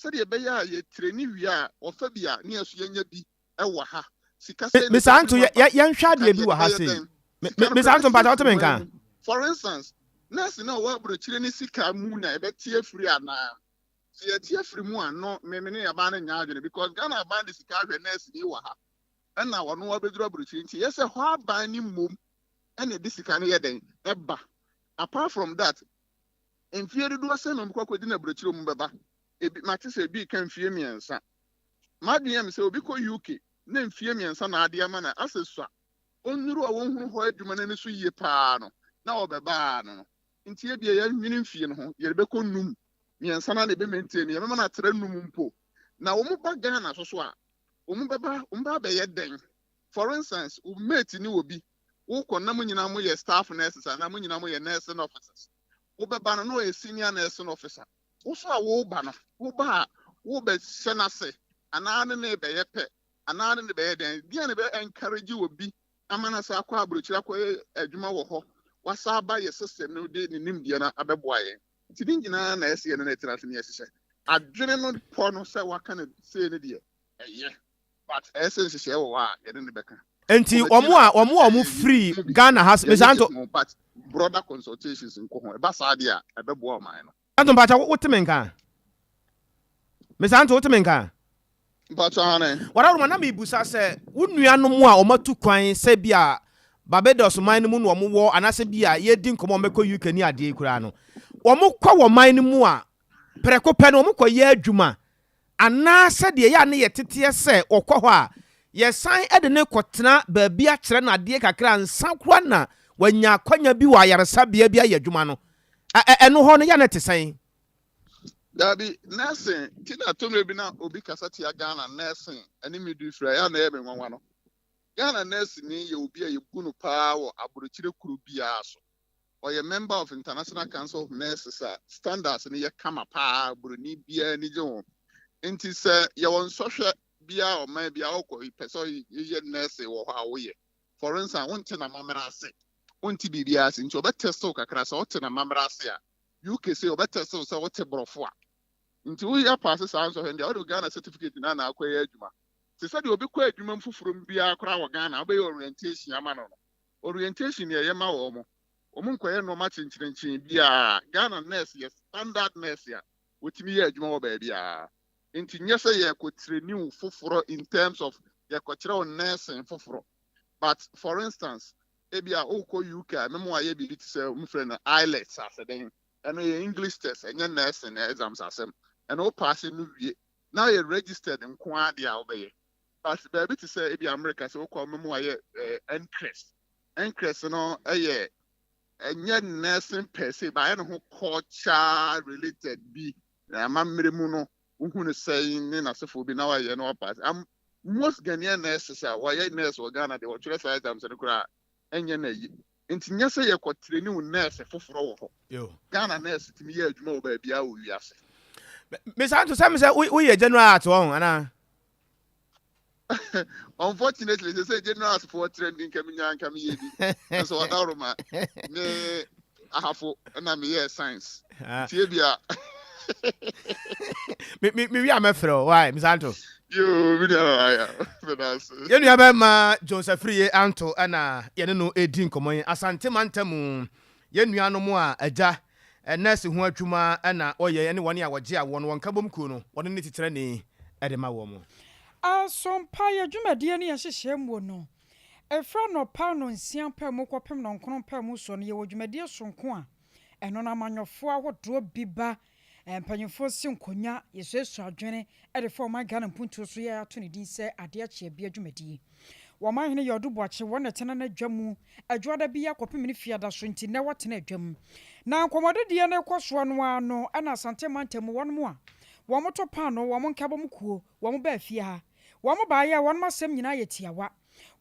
sɛdeɛ ɛbɛyɛ a yɛtire ne wie a wɔfa bi a ne yɛso yɛnya bi ɛwɔ ha sika sɛ ne Mr. Anto, yɛnhwɛ adeɛ bi wɔ ha sei. Mr. Anto, mpata wote me nka? For instance, nurse na ɔwɔ aburokyire ne sika mu na ɛbɛte afiri anaa? Sɛ yɛte afiri mu a, no me me ne aban no nyɛ adwene because Ghana aban de sika ahwɛ nurse ni wɔ ha ɛna ɔno abɛduru aburokyire nti yɛ sɛ hɔ aban ne mmom ɛna ɛde sika no yɛ dɛn ɛba. Apart from that, mfie dodoɔ sɛ na ɔmkɔ akɔdi no aburokyire mu bɛba ebi mate sɛ ebi ka mfie 3. M'adwene yɛ me sɛ obi kɔ UK na mfie 3 na ade ama no asɛ sua onnuru a wɔnhunu hɔ adwuma no ani so yie paa no na ɔbɛba no no nti ebia yɛnwene mfie no ho yɛde bɛkɔ num 3 no na ebe maintain no yɛbɛma no atra num mpo na wɔn ba Ghana so so a wɔn bɛba wɔn ba abɛyɛ dɛn. For instance, wo mate ne obi wokɔ na mo nyinaa moyɛ staff nurses anaa mo nyinaa moyɛ nursing officers, wobɛba no na ɔyɛ senior nursing officer. Wo so a woreba no, woba a wobɛhyɛ no ase anaa ne ne bɛyɛ pɛ anaa ne ne bɛyɛ dɛn? Deɛn na ɛbɛ encourage obi ama no asa akɔ aburokyire akɔyɛ adwuma wɔ hɔ, wasa aba yɛ system no de ne nimdeɛ no abɛboa yɛn? Nti ne nyinaa na ɛsɛ yɛne no tena ase na yɛhyehyɛ adwene no pɔ no sɛ waka no sei no deɛ ɛyɛ, but ɛyɛ sɛ nhyehyɛeɛ wɔ hɔ a yɛne no bɛka. Nti wɔn a wɔn a wɔn firi Ghana ha, Mr. Anto. But broader consultations nkɔ ho, ɛba saa deɛ a ɛbɛboa ɔman no. Anto mpakyɛ wote me nka? Mr. Anto wote me nka? Mpakyɛ hane. Wadaroma na mebusa sɛ wo nuanom a wɔn atu kwan sɛ bi a Barbados man no mu na wɔn wɔ anaasɛ bi a yɛredi nkɔmmɔ a wɔbɛkɔ UK ne adeɛ yi koraa no, wɔn kɔ wɔ man no mu a prɛko pɛ no wɔn kɔ yɛ adwuma anaasɛ deɛ ɛyɛ a ne yɛ teteɛ sɛ ɔkɔ hɔ a yɛsan de no kɔtena baabi akyerɛ no adeɛ kakra ansa koraa na wanya akwanya bi wɔ ayaresabea bi ayɛ adwuma no, ɛno hɔ no yɛ a na ɛte sɛn? Dabi, nursing ti na tɔmmerɛ bi na obi kasa tia Ghana nursing ne midwifery a ɛyɛ a na ɛyɛ me nwanwa no. Ghana nurseni yɛ obi a yɛbu no paa wɔ aburokyire kuro biara so. Ɔyɛ member of International Council of Nurses a standards no yɛ kama paa, buroni biara ani gye ho. Nti sɛ yɛwɔ nsɔhwɛ biara ɔman biara wokɔ pɛ sɛ yɛ nurse wɔ hɔ a woyɛ. For instance, wonte n'amammerɛ ase. Wonte biribiara ase nti ɔbɛ test wo kakra sɛ wote n'amammerɛ ase a. UK sei ɔbɛ test wo sɛ wote borɔfo a. Nti woyɛ paase saa nsɔhwɛ no deɛ wode Ghana certificate no na akɔyɛ adwuma. Te sɛ deɛ obi kɔ adwuma mu foforɔ mu biara koraa wɔ Ghana wobɛyɛ orientation ama no no. Orientation deɛ ɛyɛ ma wɔn. Wɔn nkɔyɛ nnoɔma kyenkyerenkyen biara. Ghana nurse yɛ standard nurse a wɔtumi yɛ adwuma wɔ baabiara. Nti nyɛ sɛ yɛrekɔ traini wo foforɔ in terms of yɛkɔkyerɛ wo nursing foforɔ. But for instance, ebia wokɔ UK a, mɛma wɔayɛ biribi te sɛ wɔfrɛ no IELTS asɛdɛn. Ɛno yɛ English test, ɛnyɛ nursing exams asɛm. Ɛno wo paase no wie na woyɛ registered nko ara deɛ a wobɛyɛ. But baabi te sɛ ebia America sɛ wokɔ a wɔbɛma wɔayɛ eh, NCLEX. NCLEX no yɛ ɛnyɛ nursing per se, but ayɛ ne ho culture related bi. Na amammerɛ mu no, wohu no sɛn ne n'asefoɔ bi na wayɛ na wapaase. Am most Ghanaian nurses a wɔyɛ nurse wɔ Ghana deɛ wɔtwerɛ saa exams no koraa ɛnyɛ na yi. Nti nyɛ sɛ yɛkɔ training wo nurse foforɔ wɔ hɔ. Ghana nurse tumi yɛ adwuma wɔ baabiara wɔ wiase. Mesa nto sɛ me sɛ woyɛ general art wɔ ho anaa? Unfortunately, sɛ sɛ general art foɔ trend nka menya nka meyɛ bi. Nso ɔdaworo me ahafo na meyɛɛ science. Ah. Nti ebia. Me me me wi a mɛfrɛ o why Mr. Anto. Yoo mi nua nana ya meda ase. Yɛn nua bɛrima Jones Afriyie Anto ɛna yɛne no redi nkɔmmɔ yi. Asante mantamu yɛn nuanom a agya nɛɛse ho adwuma na ɔyɛ ɛne wɔn a wɔgye awoɔ no wɔn nkabom kuo no wɔne ne titrani de ma wɔn. Asompa yɛ dwumadie ne yɛn nhyehyɛɛ muo no, ɛfiri anɔpa nnɔnsia pɛ mu kɔpem nnɔnkron pɛ mu soɔ no yɛwɔ dwumadie sononko a ɛno no amanyɔfoɔ ahodoɔ bi ba, mpanyinfoɔ si nkonwa, yɛsuasua adwene de fa ɔman Ghana mpuntuo so yɛ ato ne din sɛ Adeɛ Kye Abia dwumadie. Wɔn Ɔmanhene Yaw Adu Boakye wɔn na ɛtena n'adwa mu Adwoada biara kɔpem ne Fiada so nti nnɛ wɔtena adwa mu. Na nkɔmmɔdedeɛ no rekɔ soɔ no ara no na Asante mantam mu wɔnom a wɔtɔ paanoo wɔn nkabom kuo wɔn baa fie ha. Wɔn baeɛ a wɔnom asɛm nyinaa yɛ tiawa.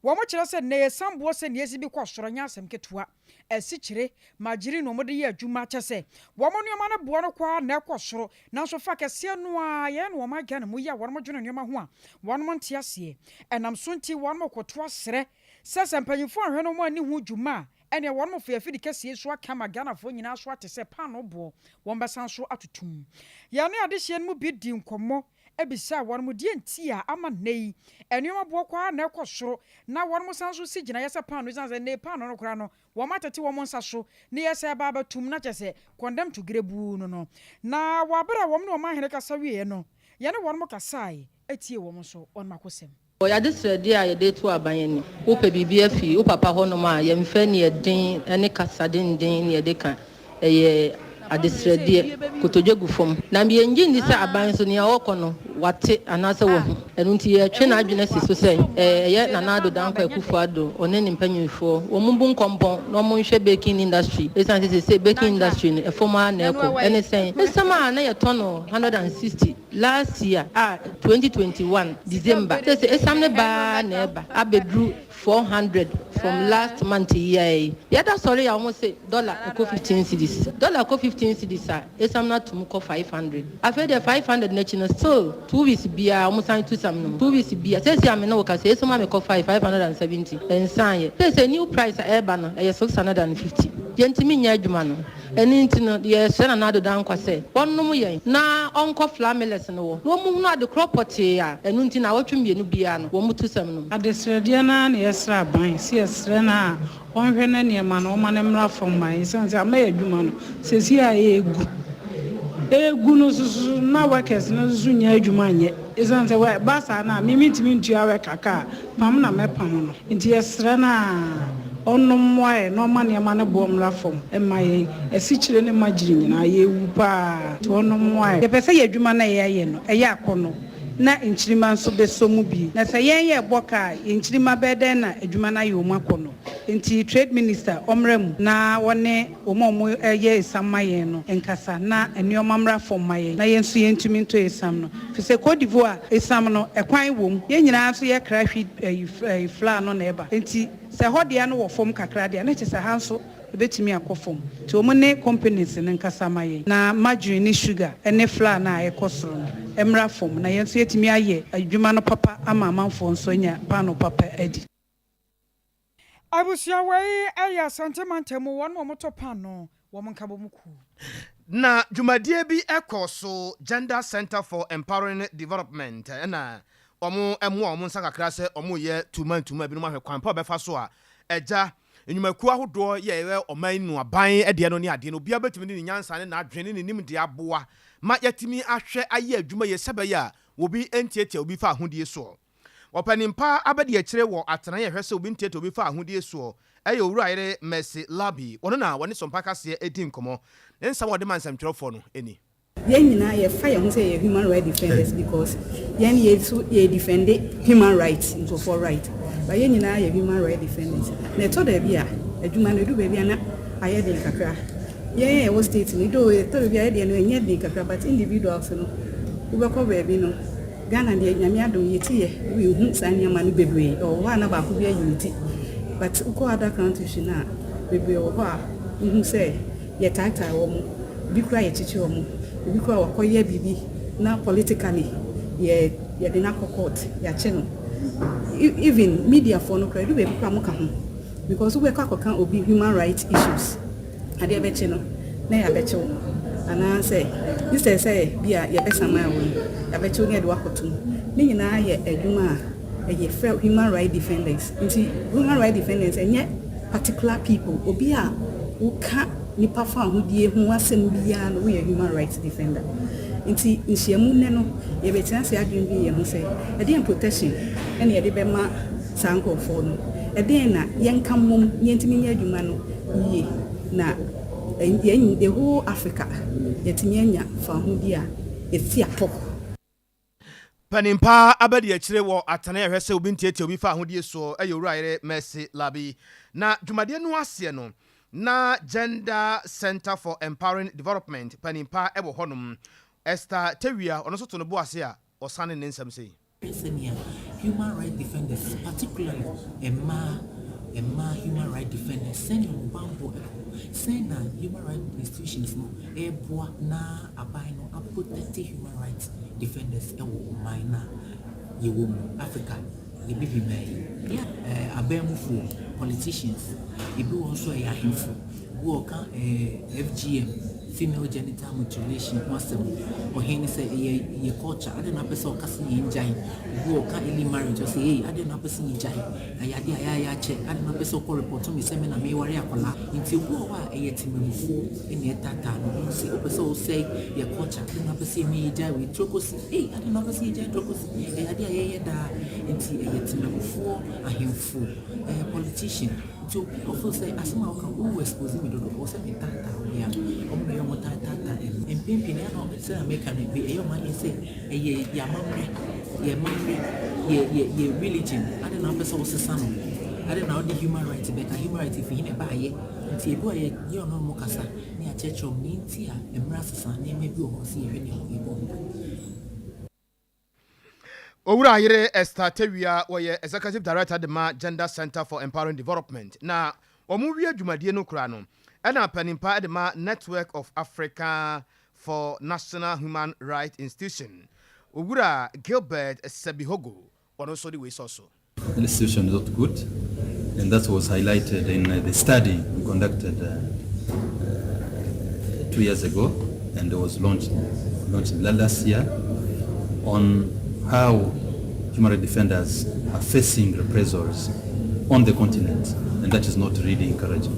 Wɔkyerɛ sɛ nnɛ esiane boɔ sɛ nea esi bi kɔ soro nyɛ asɛm ketewa. Asikyire, margarine na wɔde yɛ adwuma, kyɛ sɛ wɔn nneɛma no boɔ no kɔ ara na ɛkɔ soro. Nanso fa kɛseɛ no ara yɛn na wɔn agya no mu yi a wɔn dwene nneɛma ho a wɔn nte aseɛ. Ɛnam so nti wɔn koto asrɛ sɛ sɛ mpanyinfoɔ anhwɛ na wɔn anni ho dwuma a ɛneɛ wɔn fa afidi kɛseɛ yi so aka ama Ghanafoɔ nyinaa so ate sɛ paanoo boɔ wɔn bɛsan so atotom. Yɛne adehyeɛ no mu bi dii nkɔmmɔ bisaa wɔn deɛ nti a ama nnɛ yi nneɛma boɔ kɔ ara na ɛkɔ soro na wɔn san nso si gyinaeɛ sɛ paano ɛsiane sɛ nnɛ yi paano no koraa no wɔn atete wɔn nsa so ne yɛ sɛ ɛba abɛtom na kyerɛ sɛ condemn to gerebuu no no na wɔ abere a wɔn ne ɔmanhene kasa wieɛ no yɛne wɔn kasae tiee wɔn nso wɔn akosɛm. Wɔ y'adesrɛdeɛ a yɛde reto aban anim. Wopɛ biribi afi wo papa hɔnom a, yɛmfa aniɛden ne kasa denden na yɛde ka. Ɛyɛ adesrɛdeɛ. Kotodwe gu fam. Na yɛnnye nni sɛ aban nso, nea ɔrekɔ no, wate anaasɛ wahu. Ɛno nti yɛretwe n'adwene asi so sɛ, ɛyɛ Nana Addo Dankwa Akufo Addo, ɔne ne mpanyinfoɔ, wɔmmu nkɔmpɔn na wɔnhwɛ baking industry. Esiane sɛ seesei baking industry no, ɛfam ara na ɛrekɔ. Ɛne sɛn? Esiam a na yɛtɔ no 160. Last year a 2021 December sese esiam ne ba ara na ɛba abɛduru 400 from last month yi ara yi. Yɛda sɔre a wɔn se dollar ɛkɔ 15 cedis. Dollar kɔ 15 cedis a esiam no atum kɔ 500. Afei deɛ 500 no akyi no still 2 weeks biara wɔn san tu sam no mu. 2 weeks biara. Seesei a me ne wo kasa yi esiam a mekɔ fae 570 ɛnsan yɛ. Seesei new price a ɛreba no ɛyɛ 650. Yɛntumi nyɛ adwuma no. Ɛno nti no, yɛresrɛ Nana Addo Dankwa sɛ ɔnnom yɛn na ɔnkɔ flour millers no wɔ na wɔnhunu ade korɔ pɔtee a ɛno nti naawɔtwe mmienu biara no wɔtu sɛm no. Adesrɛdeɛ no ara na yɛsrɛ aban sɛ yɛsrɛ no a ɔnhwɛ na nneɛma no ɔma no mmra fam ma yɛn ɛsiane sɛ ama yɛn adwuma no seesei a ɛregu. Ɛregu no nso so na workers no nso so nnya adwuma nyɛ ɛsiane sɛ ɛba saa no a me mentumi ntua worker ka a pam na mɛpam no. Nti yɛsrɛ no a ɔnnom mmoa yɛn na ɔma nneɛma no boɔ mmra fam mma yɛn. Asikyire ne magyere nyinaa yɛrewu paa nti ɔnnom mmoa yɛn. Yɛpɛ sɛ yɛn adwuma no a yɛyɛ no ɛyɛ akɔnnɔ na nkyirimma nso bɛsɔ mu bi. Na sɛ yɛn yɛrebɔ ka a, yɛn nkyirimma bɛyɛ dɛn na adwuma no ayɛ wɔn akɔnnɔ? Nti Trade Minister ɔmmra mu na ɔne wɔn a wɔyɛ esiam ma yɛn no nkasa na nneɛma mmra fam ma yɛn na yɛn nso yɛntumi ntɔ esiam no. Ɛfiri sɛ Cote d'Ivoire esiam no, ɛkwan wɔ mu. Yɛn nyinaa nso yɛkra hwi ayi flour no na ɛba. Nti sɛ ɛhɔ deɛ no wɔ fam kakra deɛ a, na kyerɛ sɛ ha nso ɛbɛtumi akɔ fam. Nti wɔn ne companies no nkasa ma yɛn na margarine ne sugar ne flour no a ɛkɔ soro no mmra fam na yɛn nso yɛatumi ayɛ adwuma no papa ama amanfoɔ nso anya paanoo papa adi. Abusua wei yɛ Asante mantam mu wɔn a wɔtɔ paanoo wɔn nkabom kuo. Na dwumadie bi kɔɔ so Gender Centre for Empowering Development na wɔn mmoa wɔn nsa kakra sɛ wɔn reyɛ tuma ntuma binom ahwɛ kwan pa wɔbɛfa so a agya nnwumakuo ahodoɔ yɛ ɛyɛ ɔman yi no aban deɛ no ne adeɛ no obiara bɛtumi de ne nyansa ne n'adwene ne ne nimdeɛ aboa ma yɛatumi ahwɛ ayɛ adwuma yie sɛ ɛbɛyɛ a obi ntiatia obi fa ahodie soɔ. Ɔpanin pa abadiakyire wɔ atenaeɛ a ɛhwɛ sɛ obi ntiatia obi fa ahodie soɔ yɛ Owurayere Mercy Larbi. Ɔno na wɔne Sompa Kaseɛ redi nkɔmmɔ. Ne nsɛm a ɔde ma nsɛmtwerɛfoɔ no ni. Yɛn nyinaa yɛfa yɛn ho sɛ yɛyɛ human right defenders because yɛn yɛ so yɛ defende human right nkurɔfoɔ right but yɛn nyinaa yɛ human right defenders na ɛtɔ daabi a adwuma no ɛdu baabi a na ayɛ den kakra yɛn a yɛwɔ state no though ɛtɔ baabi a yɛdeɛ no ɛnyɛ den kakra but individuals no wobɛkɔ baabi no Ghana deɛ Nyame adom yɛti yɛ yɛhu saa nneɛma no bebree ɛwɔ hɔ a na baako bi ayi ne ti but wokɔ other countries no a bebree wɔ hɔ a wohu sɛ yɛtaataa wɔn ebi koraa yɛkyekye wɔn ebi koraa wakɔyɛ biribi na politically yɛ yɛde no akɔ court yɛakye no even mediafoɔ no koraa edu baabi koraa moka ho because wobɛkɔ akɔka obi human right issues Adeɛ bɛkye no na yɛabɛkye wo anaasɛ instead sɛ bi a yɛbɛsaman wo no, yɛabɛkye wo na yɛde wo akɔto mu. Ne nyinaa yɛ adwuma a yɛfrɛ human right defenders. Nti human right defenders ɛnyɛ particular people, obi a woka nipa fawohodie ho asɛm biara no woyɛ human right defender. Nti nhyiamu nnɛ no yɛbɛtena ase adwendwen yɛn ho sɛ ɛdeɛn protection na yɛde bɛma saa nkorɔfoɔ no, ɛdeɛn na yɛnka mmom na yɛntumi nyɛ adwuma no yie na yɛn the whole Africa yɛatumi anya fawohodie a yɛsi atɔ. Panin pa abadiakyire wɔ atenae a ɛhwɛ sɛ obi ntiatia obi fa ahodie soɔ yɛ Owura Yere Mercy Labi. Na dwumadie no aseɛ no, na Gender Centre for Empowering Development panin pa wɔ hɔnom, Esther Tawia, ɔno nso to ne bo ase a ɔsane ne nsɛm sei. Hwɛ sɛnea human right defenders, particularly mmaa, mmaa human right defenders, sɛnea wɔn bammɔ kɔ, sɛn na human right institutions no reboa na aban no aprotect human right defenders wɔ ɔman no a yɛwɔ mu, Africa, yɛ bibiman yi. Yeah, aban mufoɔ, politicians, ebi wɔ hɔ nso a ɛyɛ ahemfo. Bi wɔ ɔka FGM, female genital mutilation ho asɛm. Ɔhen no sɛ ɛyɛ yɛ culture, adɛn na wopɛ sɛ ɔka sɛ yɛngyae? Obi wɔ ɔka early marriage, ɔsɛ ei adɛn na wopɛ sɛ yɛgyae? Ɛyɛ adeɛ a yɛayɛ akyɛ, adɛn na wopɛ sɛ ɔkɔ report me sɛ me na meware akwadaa? Nti obi wɔ hɔ a ɛyɛ temamufoɔ na ɛtaataa no. Ɔhu sɛ wopɛ sɛ wosɛe yɛ culture, adɛn na wopɛ sɛ yɛma yɛgyae wei? Trokosi, ei adɛn na wopɛ sɛ yɛgyae trokosi? Ɛyɛ adeɛ a yɛyɛ daa. Nti ɛyɛ temamufoɔ, ahemfo, ɛyɛ politician. Nti obi a ɔfeel sɛ asɛm a woka no wo expose me dodo, ɔwɔ sɛ me taataa wo deɛ a, ɔmo na ɛyɛ ɔmo taa taataa ɛno. Mpɛn pii no ɛyɛ a na sɛnea meka no bi ɛyɛ ɔmo adwene sɛ ɛyɛ yɛ amammerɛ, yɛ amammerɛ, yɛ yɛ yɛ religion, adɛn na wopɛ sɛ wosesa no? Adɛn na wode human right bɛka? Human right fi he na ɛbaayɛ? Nti ebi wɔ a yɛ yɛ ɔne ɔmo kasa na yɛakyerɛkyerɛ ɔmo nea nti a mmerɛ asesa, nneɛma bi wɔ hɔ a ɔsɛ yɛhwɛ na yɛbɔ ho ban. Owura Yere Esther Tawia, wɔyɛ Executive Director de ma Gender Centre for Empowering Development, na wɔn wie dwumadie no koraa no, ɛna panin pa de ma Network of Africa for National Human Rights Institution, Owura Gilbert Sebihogo, ɔno nso de wei sɔ so. The situation is not good and that was highlighted in the study we conducted 2 years ago and it was launched last year on how human rights defenders are facing reprisals on the continent, and that is not really encouraging.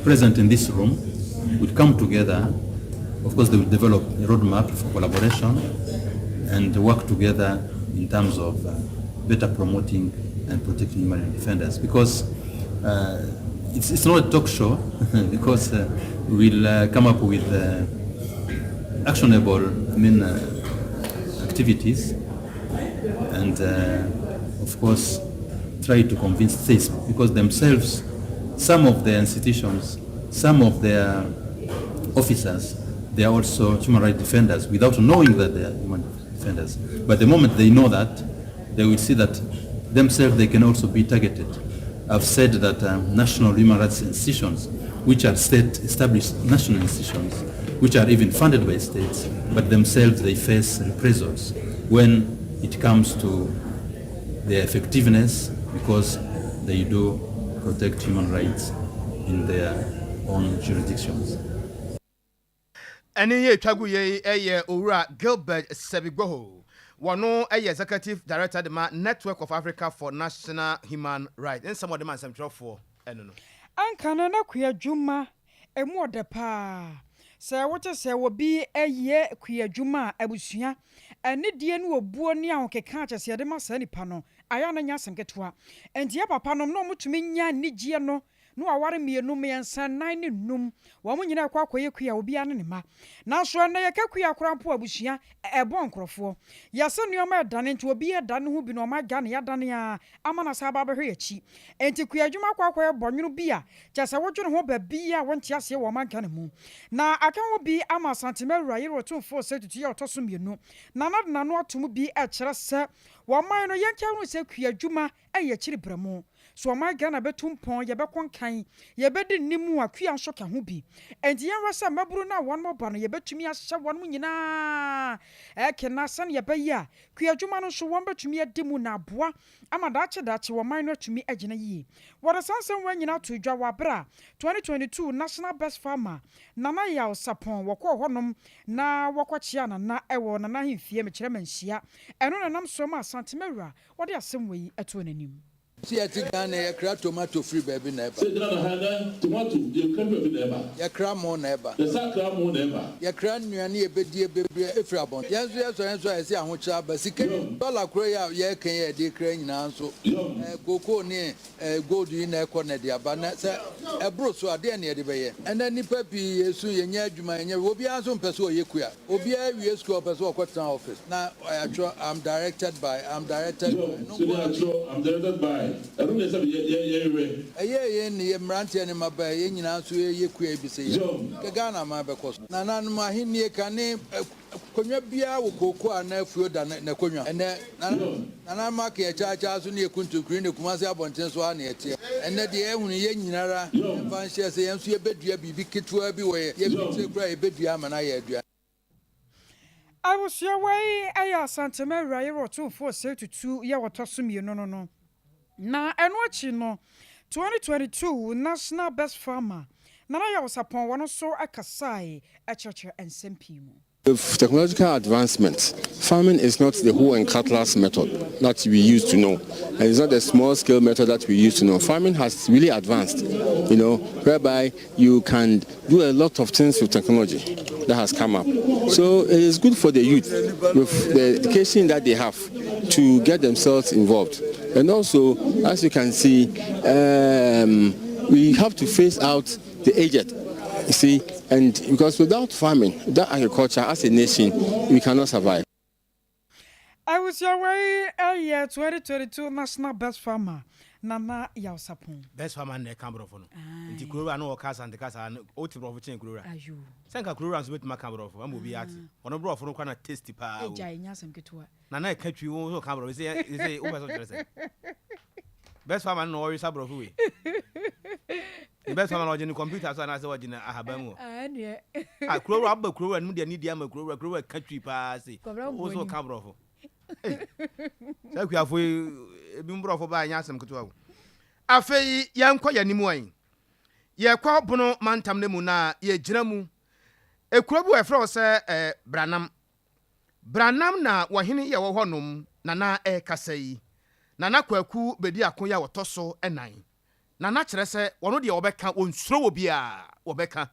Present in this room would come together, of course they will develop a roadmap for collaboration and work together in terms of better promoting and protecting human rights defenders, because it's not a talk show, because we'll come up with actionable, I mean, activities and of course try to convince states, because themselves, some of their institutions, some of their officers, they are also human rights defenders without knowing that they are human defenders. But the moment they know that, they will see that themselves they can also be targeted. I've said that national human rights institutions, which are state-established national institutions, which are even funded by states, but themselves they face reprisals when it comes to their effectiveness, because They do protect human rights in their own jurisdictions. Ɛnne yi a ɛtwa gu yei yɛ Owura Gilbert Sebigboho. Wɔno yɛ Executive Director de ma Network of Africa for National Human Rights. Ne nsɛm a ɔde ma nsɛmtwerɛfoɔ no no. Anka no na kuadwuma Emu ɔdɛ paa. Sɛ wote sɛ obi reyɛ kuadwuma a, abusua, anidie ne obuo ne ahokeka a kyerɛ sɛ yɛde ma saa nipa no, ayɛ a na ɛnyɛ asɛm ketewa. Enti yɛn papanom na wɔtumi nya anigyeɛ no na wɔaware mmienu, mmiɛnsa, nnan ne nnum. Wɔn nyinaa rekɔ akɔyɛ kua, obiara ne ne mma. Nanso ɛnnɛ yɛka kua koraa mpo a, abusua, ɛbɔ nkorɔfoɔ. Yɛse nneɛma redane nti obiara redane ne ho bi na ɔma Ghana yɛadane ara ama no asan aba abɛhwɛ yɛn akyi. Enti kuadwuma akɔ akɔyɛ bɔnwono bi a kyerɛ sɛ wodwene ho baabi a wonte aseɛ wɔ ɔman Ghana mu. Na aka ho bi ama Asantema Awura Yere Otumfoɔ Osei Tutu yi a ɔtɔ so mmienu. Nana de n'ano ato mu bi rekyerɛ sɛ wɔ ɔman no yɛnka nhunu sɛ kuadwuma yɛ akyiri brɛmo. So ɔman Ghana bɛtu mpɔn, yɛbɛkɔ nkan, yɛbɛdi nne mu a kua nso ka ho bi. Enti yɛnhwɛ sɛ mmabunu no a wɔn ba no yɛbɛtumi ahyɛ wɔn nyinaa kena sɛdeɛ ɛbɛyɛ a Kuadwuma no nso, wɔbɛtumi adi mu na aboa ama daakye daakye ɔman no atumi agyina yie. Wɔde saa nsɛm wei nyinaa too dwa wɔ aberɛ a 2022 National Best Farmer, Nana Yaw Sarpong wɔkɔɔ hɔnom na wɔkɔkyeaa Nana wɔ Nana ahemfie, mekyerɛ Manhyia. Ɛno na ɛnam soɔ ma Asante Mawura wɔde asɛm wei too n'anim. Sɛ yɛte Ghana yɛkra tomato firi baabi na ɛba. Sɛ Ghana ha nnɛ tomato yɛkra firi baabi na ɛba. Yɛkra mo na ɛba. Yɛsan kra mo na ɛba. Yɛkra nnuane yɛbɛdie bebree firi abɔnten. Yɛn nso yɛsɔ yɛn so a yɛse ahokyerɛ aba. Sika yi dɔla koro yi a yɛreka yi a yɛde kra nyinaa nso kookoo ne gold yi na ɛkɔ na ɛde aba. Na sɛ ɛboro so a deɛn na yɛde bɛyɛ? Ɛnnɛ nnipa pii yɛsu yɛnnya adwuma yɛnyɛ hwee. Obiara nso mpɛ sɛ ɔyɛ kua. Obiara wie sukuu a ɔpɛ sɛ ɔkɔtena office na yɛatwerɛ I'm directed by, I'm directed by, Yom, ɛno sɛdeɛ nko ara. yɛatwerɛ I'm directed by, ɛno deɛ sɛbe yɛ, yɛ, yɛnhwɛ. Ɛyɛɛ yɛn ne yɛ mmeranteɛ ne mmabaa yi, yɛn nyinaa nso yɛyɛ kua yi bi sɛ yɛn Yom. kɛ Ghana man bɛkɔ so. Nananom ahennie kane Konwa biara wɔ kooko a na afuo da n'akonwa. Ɛnnɛ, Yom. nananom aka yɛ kyaakyaa so ne yɛ kuntunkuni ne Kumasi abɔnten so ha na yɛteɛ. Ɛnnɛ deɛ yɛahunu yɛn nyinara Yom. mfa nhyɛ sɛ yɛn nso yɛbɛdua biribi ketewa bi wɔ yɛ Yom. fitire koraa a yɛbɛdua ama no ayɛ aduane. Abusua wei yɛ Asantema Awurayere Ɔtumfoɔ Osei Tutu yɛ ɔtɔ so mmienu no no. Na ɛno akyi no, 2022 National Best Farmer, Nana Yaw Sarpong wɔn nso kasae kyerɛkyerɛ nsɛm pii mu. With technological advancement, farming is not the hoe and cutlass method that we used to know. And it's not the small scale method that we used to know. Farming has really advanced, you know, whereby you can do a lot of things with technology that has come up. So it is good for the youth with the education that they have to get themselves involved. And also, as you can see, um, we have to face out the aged. You see, and because without farming, without agriculture as a nation, we cannot survive. Abusua wei yɛ 2022 National Best Farmer Nana Yaw Sarpong. Best farmer na ɛka borɔfo no. Nti kurowura no ɔka Asante kasa no, wote borɔfo kyɛn kurowura. Sɛ nka kurowura nso bɛtumi aka borɔfo ama obi ate. Ɔno borɔfo no kora na tasty paa o. Agya ɛnyɛ asɛm ketewa. Na na ɛka twi wo nso ka borɔfo sɛ sɛ wopɛ sɛ ɔkyerɛ sɛ. Best farmer no na ɔwesa borɔfo wei. Ne best farmer no ɔgye ne computer so anaasɛ ɔgye ne ahaban mu hɔ. Ah kurowura aba kurowura no mu de anidie ama kurowura kurowura ka twi paa se. Wo nso ka borɔfo. Ei saa akuafo yi ebi borɔfo baa ɛnyɛ asɛm ketewa o. Afei yɛnkɔ yɛn anim ɛ. Yɛkɔ Bono mantam no mu na yɛgyina mu. Ekuro bi wɔ yɛfrɛ hɔ sɛ eh, Branam. Branam na wɔhene yɛ wɔ hɔ nom Nana ɛrekasa yi. Nana Kwaku Bediako yi a wɔtɔ so nan. Nana kyerɛ sɛ wɔno deɛ wɔbɛka wɔnsuro wɔ biara wɔbɛka.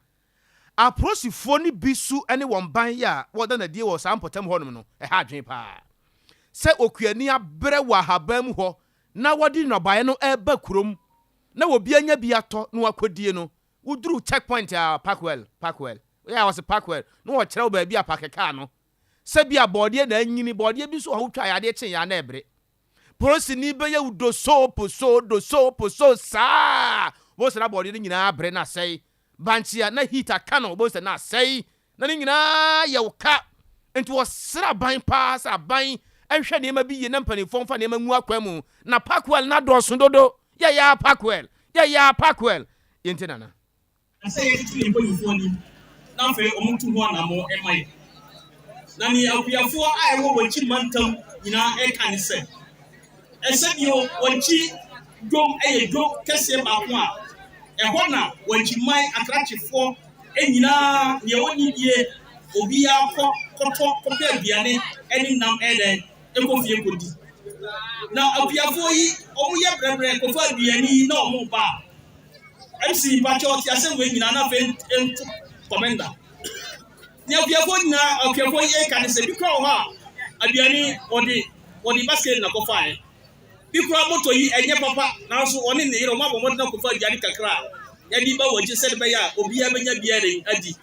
Apolisifoɔ no bi su ne wɔn ban yɛ a wɔda no adie wɔ saa mpɔtam hɔnom no, ɛha adwene pa ara. Sɛ okuani abrɛ wɔ ahaban mu hɔ na wɔde nnɔbaeɛ no reba kurom na obi anya bi atɔ na wakɔdie no, woduru check point a, park well, park well, woyɛ a wɔse park well, na wɔkyerɛ wo baabi a parke kaa no. Sɛ bi a bɔɔdeɛ na anyini, bɔɔdeɛ bi nso wɔ hɔ wotwa a adeɛ kye yɛ a na ɛbere. Polisini bɛyɛ wo dosoo posoo dosoo posoo saa wobɛhu sɛ na bɔɔdeɛ no nyinaa abere na asɛe. Bankye a na heat aka no wobɛhu sɛ na asɛe na ne nyinaa yɛ wo ka. Nti wɔsrɛ aban paa sɛ aban nhwɛ nneɛma bi yie na mpanimfoɔ mfa nneɛma ngu akwan mu na Parkwell no adɔɔso dodo. Yɛyɛ a Parkwell, yɛyɛ a Parkwell. Yɛntie Nana. Na sɛ yɛtutu yɛn mpanyimfoɔ anim na afei wɔtu ho anammɔn ma yɛn. Na nea akuafoɔ a ɛwɔ Wankyi mantam nyinaa reka ne sɛ, ɛsɛ bio Wankyi dwom yɛ dwom kɛseɛ baako a ɛhɔ na Wankyiman akrakyefoɔ nyinaa deɛ ɔnni bie obiara kɔ kɔtɔ kɔpɛ aduane ne nam ɛyɛ dɛn ɛkɔ fie kɔdi. Na akuafoɔ yi wɔyɛ brɛbrɛ kɔfa aduane yi na wɔn ba a MC mpakyɛ ɔte asɛm wei nyinaa na afei nto kɔmɛnda. Nea akuafoɔ nyinaa akuafoɔ yi ɛka ne sɛ bi kora wɔ hɔ a aduane wɔde wɔde basket na kɔfaeɛ. Bi koraa moto yi ɛnyɛ papa nanso ɔne ne yere wɔabɔ mmɔden akɔfa aduane kakra a yɛde ba wɔn akyi sɛde bɛyɛ a obiara bɛnya bi ayɛ adi.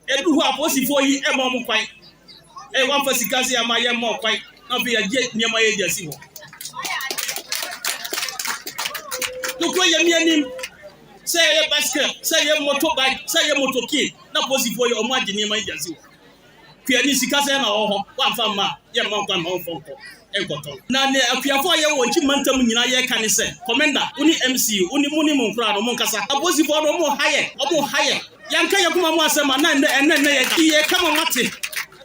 Ɛduru hɔ a apolisifoɔ yi mma wɔn kwan. Ɛyɛ wɔamfa sika sɛ ama yɛmma wɔn kwan na afei yɛagye nneɛma yɛ de asi hɔ. Nokorɛ yɛ mi anim sɛ ɛyɛ bicycle, sɛ ɛyɛ motorbike, sɛ ɛyɛ motokin na apolisifoɔ yi wɔn agye nneɛma yi de asi hɔ. Kuani sika sɛn na ɔwɔ hɔ? Wamfa amma a, yɛmma wo kwan mma womfa nkɔ nkɔtɔn. Na nea akuafo a yɛwɔ wɔn akyi mantam nyinaa yɛreka ne sɛ, Kɔmɛnda, wo ne MC, wo ne mo ne mo nkoraa no, monkasa. Apolisifoɔ no, wɔreha yɛn, wɔreha yɛn. Yɛanka yɛn koma mu asɛm a, na ɛnnɛ, ɛnnɛ, nnɛ yɛda. Yɛreka ma moate.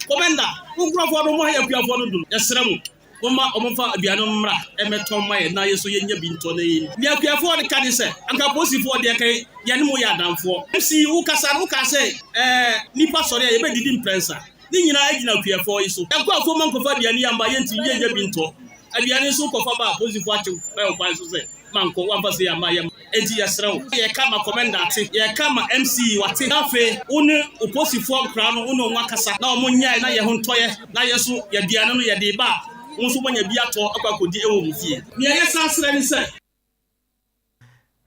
Kɔmɛnda, wo nkurɔfoɔ no, wɔreha yɛn akuafoɔ no dodo. Yɛsrɛ mo. Momma wɔmfa aduane no mmra mmɛtɔn mma yɛn na yɛn nso yɛnnya bi ntɔ na yɛnni. Nea akuafoɔ no ka ne sɛ, Anka apolisifoɔ deɛ anka yɛne mo yɛ adamfoɔ. MC, Wokasa no wokaa sɛ ɛɛ nnipa sɔre a yɛbɛdidi mprɛnsa. Ne nyinaa gyina akuafoɔ yi so. Yɛnkɔ afuom nkɔfa aduane yi amma yɛntumi yɛnnya bi ntɔ. Aduane nso wokɔfa ba a apolisifoɔ akye wo wɔ kwan so sɛ mankɔ, woamfa sei amma yɛmma. Enti yɛsrɛ wo, yɛreka ma Kɔmɛnda ate, yɛreka ma MC wate, na afei wo ne wo posifoɔ nkoraa no, wo ne wɔn akasa na wɔn nnyae na yɛn ho ntɔ yɛ, na yɛn nso yɛn aduane no yɛde reba a, wo nso woanya bi atɔ akɔ akɔdi wɔ mo fie. Nea yɛsan srɛ ne sɛ.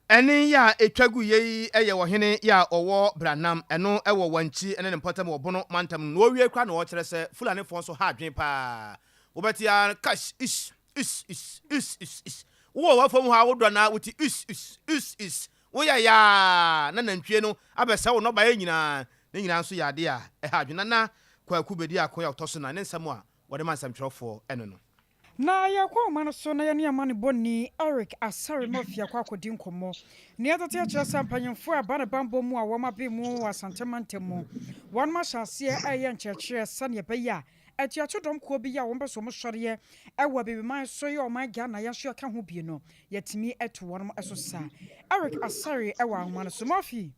Ɛnne yi a ɛtwa gu yei yi yɛ ɔhene yi a ɔwɔ Branam, ɛno wɔ Wankyi ne ne mpɔtam wɔ Bono mantam no. Na ɔwie koraa na ɔkyerɛ sɛ Fulanifoɔ nso ha adwene paa. Wobɛte ara kash, ish, Is is is is is Wowɔ w'afam hɔ a wodɔ na wote is is is is Woyɛ yaa na nantwie no abɛsɛe wo nnɔbaeɛ nyinaa Ne nyinaa nso yɛ adeɛ a ɛha adwene Nana Kwaku Bediako a ɔtɔ so nan ne nsɛm a wɔde ma nsɛmtwerɛfoɔ ɛno no. Na yɛkɔ ɔman no so na yɛne amanebɔni Eric Asare Murphy akɔ akɔdi nkɔmmɔ. Nea ɛtete akyerɛ sɛ mpanyimfoɔ a ɛba ne bammɔ mu a wɔn aben mu wɔ Asante mantam mu, wɔnom ahyɛ aseɛ reyɛ nkyerɛkyerɛ sɛdeɛ ɛbɛyɛ a Atuato dɔm kuo bi yɛ a wɔn pɛ sɛ wɔn sɔreɛ wɔ Abibiman so yɛ ɔman Ghana yɛn nso yɛka ho bi no yɛtumi to wɔn so sa. Eric Asare wɔ ahoma no so. Murphy.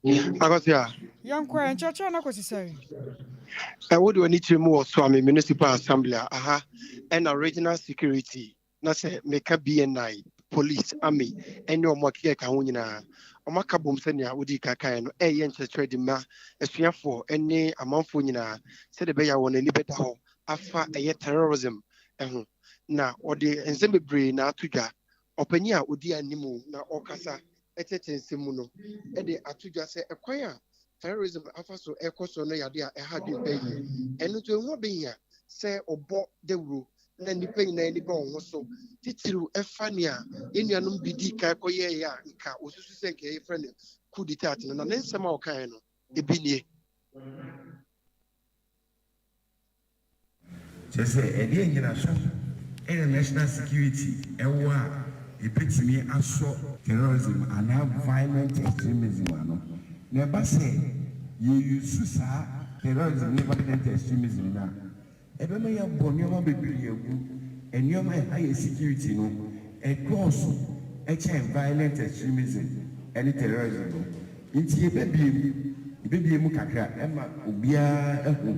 Akosua. Yɛnkɔ ɛ, nkyerɛkyerɛ no akɔsi sɛn? Ɛ wode w'ani kyerɛ mu wɔ Suame Municipal Assembly a, aha ɛna Regional Security Na sɛ meka BNI, Police, Army ne wɔn a ɛkeka ho nyinaa, wɔaka bom sɛnea wodii kan kaeɛ no, reyɛ nkyerɛkyerɛ de ma asuafoɔ ne amanfoɔ nyinaa sɛdeɛ ɛbɛyɛ a wɔn ani bɛda hɔ afa ɛyɛ terrorism ho. Na wɔde nsɛm bebree na ato dwa. Ɔpanin a ɔdi anim na ɔrekasa kyerɛkyerɛ nsɛm mu no de ato dwa sɛ ɛkwan a terrorism afa so rekɔ so no yɛ ade a ɛha adwene paa yie. Ɛno nti ɛho abɛhia sɛ ɔbɔ dawuro na nnipa nyinaa ani ba wɔn ho so, titiriw ɛfa nea yɛn nuanom bi dii kan kɔyɛeɛ a nka wɔsusu sɛ nka yɛfrɛ no coup d'etat no, na ne nsɛm a ɔkaeɛ no, ebi nie. Kyerɛ sɛ, ɛdeɛn nnyinaso na national security wɔ a ɛbɛtumi asɔ terrorism anaa violent extremism ano? Na ɛba sɛ yɛ use saa terrorism ne violent extremism no a, ɛbɛma yɛabɔ nneɛma bebree agu. Nneɛma a ɛha yɛ security no, ɛdɔɔso kyɛn violent extremism ne terrorism no. Nti yɛbɛbue mu, yɛbɛbue mu kakra ma obiara ahu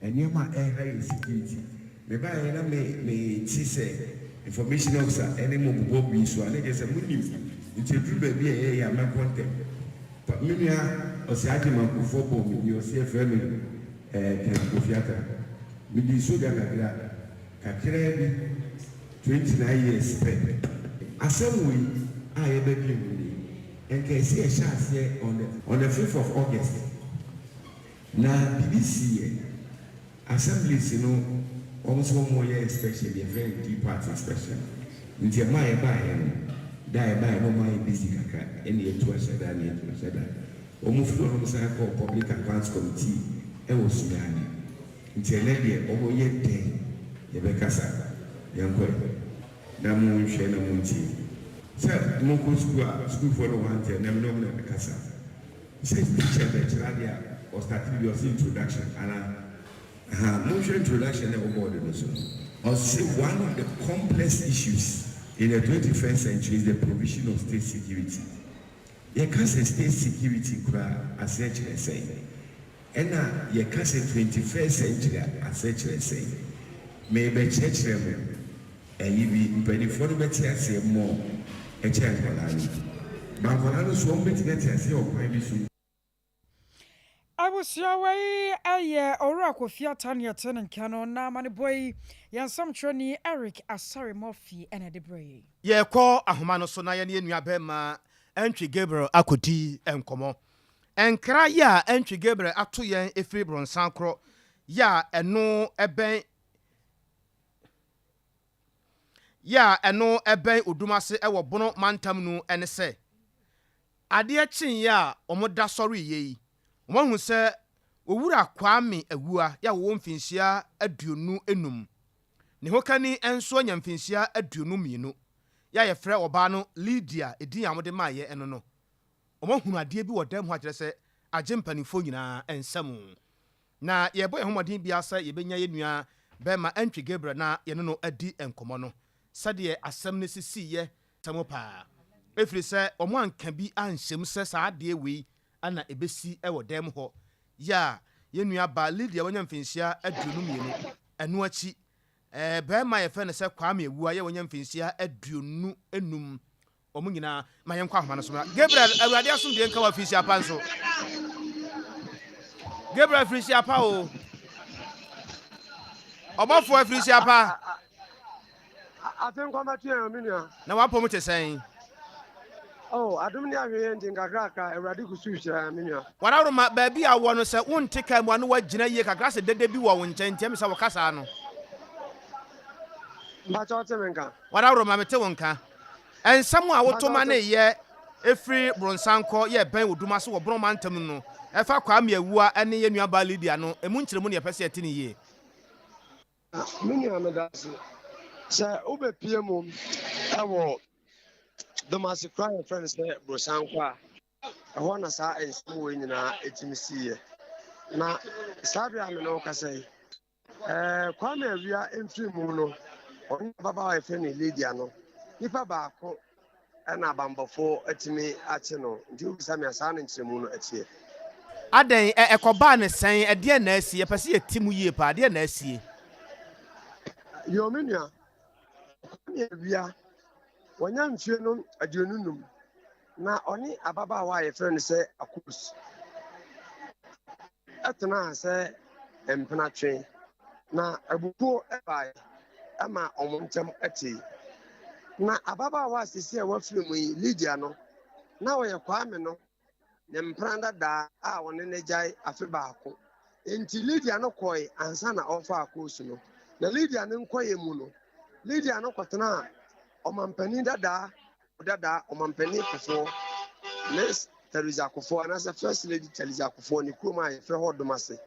nneɛma a ɛreha yɛn security. Mebaeɛ na me mete sɛ information officer ne mo bobɔ bi so a, na kyerɛ sɛ monim. Nti ɛduru baabi a ɛyɛ yɛ a mɛkɔ ntɛm. Pa, me nua Ɔsɛe Agyeman Kufuor bɔɔ me din, ɔse yɛfrɛ me eh, Ken Kofi Atta. Medii sogya kakra, kakraa bi, 29 years pɛ. Asɛm wei a yɛbɛdwen ho nie, nka ɛsɛ yɛhyɛ aseɛ on the on the fifth of August. Na biribi siiɛ, assemblies no wɔn nso wɔn reyɛ inspection bi, yɛfrɛ no depart inspection. Nti ɛma yɛbaeɛ no, da a yɛbaeɛ no wɔn ayɛ busy kakra, ɛna yɛtu ahyɛ da, ɛna yɛtu ahyɛ da. Wɔn firi hɔ no wɔn san kɔɔ public accounts committee ɛwɔ Sunyani. Nti ɛnɛ deɛ wɔn yɛ dɛn yɛbɛkasa, yɛnkɔ ɛ. Na monhwɛ na montie. Sɛ mokɔ sukuu a, sukuufoɔ no wɔ ha nti ɛnɛ me ne wɔn na ɛbɛkasa. Sɛ teacher bɛkyerɛ adeɛ a, ɔstarte biribi a ɔse introduction anaa? Ahaa, monhwɛ introduction no a ɛwɔ board no so no. Ɔse one of the complex issues. In the 21st century is the provision of state security. Yɛka sɛ state security koraa a, aseɛ kyerɛ sɛn? Ɛna yɛka sɛ 21st century a, aseɛ kyerɛ sɛn? Merebɛkyerɛkyerɛ mo ɛyi bi, mpaninfoɔ no bɛte aseɛ more ɛkyɛn nkwadaa no. But nkwadaa no nso wɔn bɛtumi ate aseɛ wɔ kwan bi so. Abusua wei yɛ Owura Kofi Atta ne ɛte ne nka no na amanebɔ yi yɛn nsɛmtwerɛni Eric Asare Murphy na ɛde brɛ yɛn. Yɛrekɔ ahoma no so na yɛne yɛn nuabarima Antwi Gabriel akɔdi nkɔmmɔ. Nkra yi a Antwi Gabriel ato yɛn firi Bronssan korɔ yi a ɛno bɛn yi a ɛno bɛn Odumase wɔ Bono mantam nu ne sɛ, Adeɛ kyeeɛ a wɔda sɔreeɛ yi, wɔahunu sɛ Owura Kwame Awuah a ɔwɔ mfinhyia 25, ne hokani nso anya mfinhyia 22, yɛ a yɛfrɛ ɔbaa no Lydia, edin a wɔde maeɛ no no, wɔahunu adeɛ bi wɔ dan mu hɔ a kyerɛ sɛ agye mpanimfoɔ nyinaa nsam. Na yɛrebɔ yɛn ho mmɔden biara sɛ yɛbɛnya yɛn nua barima Antwi Gabriel na yɛne no adi nkɔmmɔ no, sɛdeɛ asɛm no sisiiɛ mu paa, ɛfiri sɛ wɔanka bi anhyɛ mu sɛ saa adeɛ wei na ɛbɛsi wɔ dan mu hɔ. Yɛ a yɛn nua baa Lydia wanya mfinhyia 22, ɛno akyi barima a yɛfrɛ no sɛ Kwame Awuah yɛ wanya mfinhyia 25, Wɔn nyinaa, ma yɛnkɔ ahoma no so mmra. Gabriel, Awurade asomdwoe nka wo afirihyia pa nso. Gabriel, afirihyia pa o. Ɔbɔfoɔ, afirihyia pa. Afe nkɔmɛto yɛn me nua. Na w'apɔm te sɛn? Oh, adom ne ahwɛyɛ nti nkakrakra Awurade gu so rehyira yɛn me nua. W'adaworoma, baabi a wɔ no sɛ wonte kaa mu a na woagyina yie kakra sɛ dede bi wɔ wo nkyɛn nti ɛme sɛ wo kasaa no. Mpakyɛ wote me nka? W'adaworoma, mete wo nka. Nsɛm a woto ma ne yɛ firi Bronsankɔ yɛ bɛn Odumase wɔ Bono mantam no no ɛfa Kwame Awuah ne yɛn nua baa Lydia no ɛmu nkyerɛmu na yɛpɛ sɛ yɛte no yie. Me nua medase sɛ wo bɛ pie mu wɔ Domase kuro a yɛfrɛ no sɛ Brosankɔ a ɛhɔ na saa nsɛm wei nyinaa ɛtumi siiɛ na saa berɛ a me ne wo kasa yi Ɛɛ, Kwame Awia mfiri mu no, ɔne ababaawa a yɛfrɛ no Lydia no, nipa baako na abanbɔfoɔ atumi akye no. Nti wobisa me a, saa na nkyerɛmu no teɛ. Adɛn, ɛ, ɛkɔbaa no sɛn? Ɛdeɛn na asi? Yɛpɛ sɛ yɛte mu yie paa. Ɛdeɛn na asie? Yoo, me nua, Kwame Awia, wanya mfie no 25, na ɔne ababaawa a yɛfrɛ no sɛ Akos tenaa sɛ mpenatwe, na abufuo baeɛ ma wɔn ntam tee. Na ababaawa a seesei a wafiri mu yi, Lydia no, na ɔyɛ Kwame no ne mpena dadaa a ɔne no agyae afe baako. Enti Lydia no kɔe ansa na ɔrefa akoosu no. Na Lydia no nkɔeɛ mu no, Lydia no kɔtenaa ɔmampanin dadaa Dadaa Ɔmampanin Kufuor, Miss Theresa Kufuor anaasɛ First Lady Theresa Kufuor ne kurom a yɛfrɛ hɔ Domase.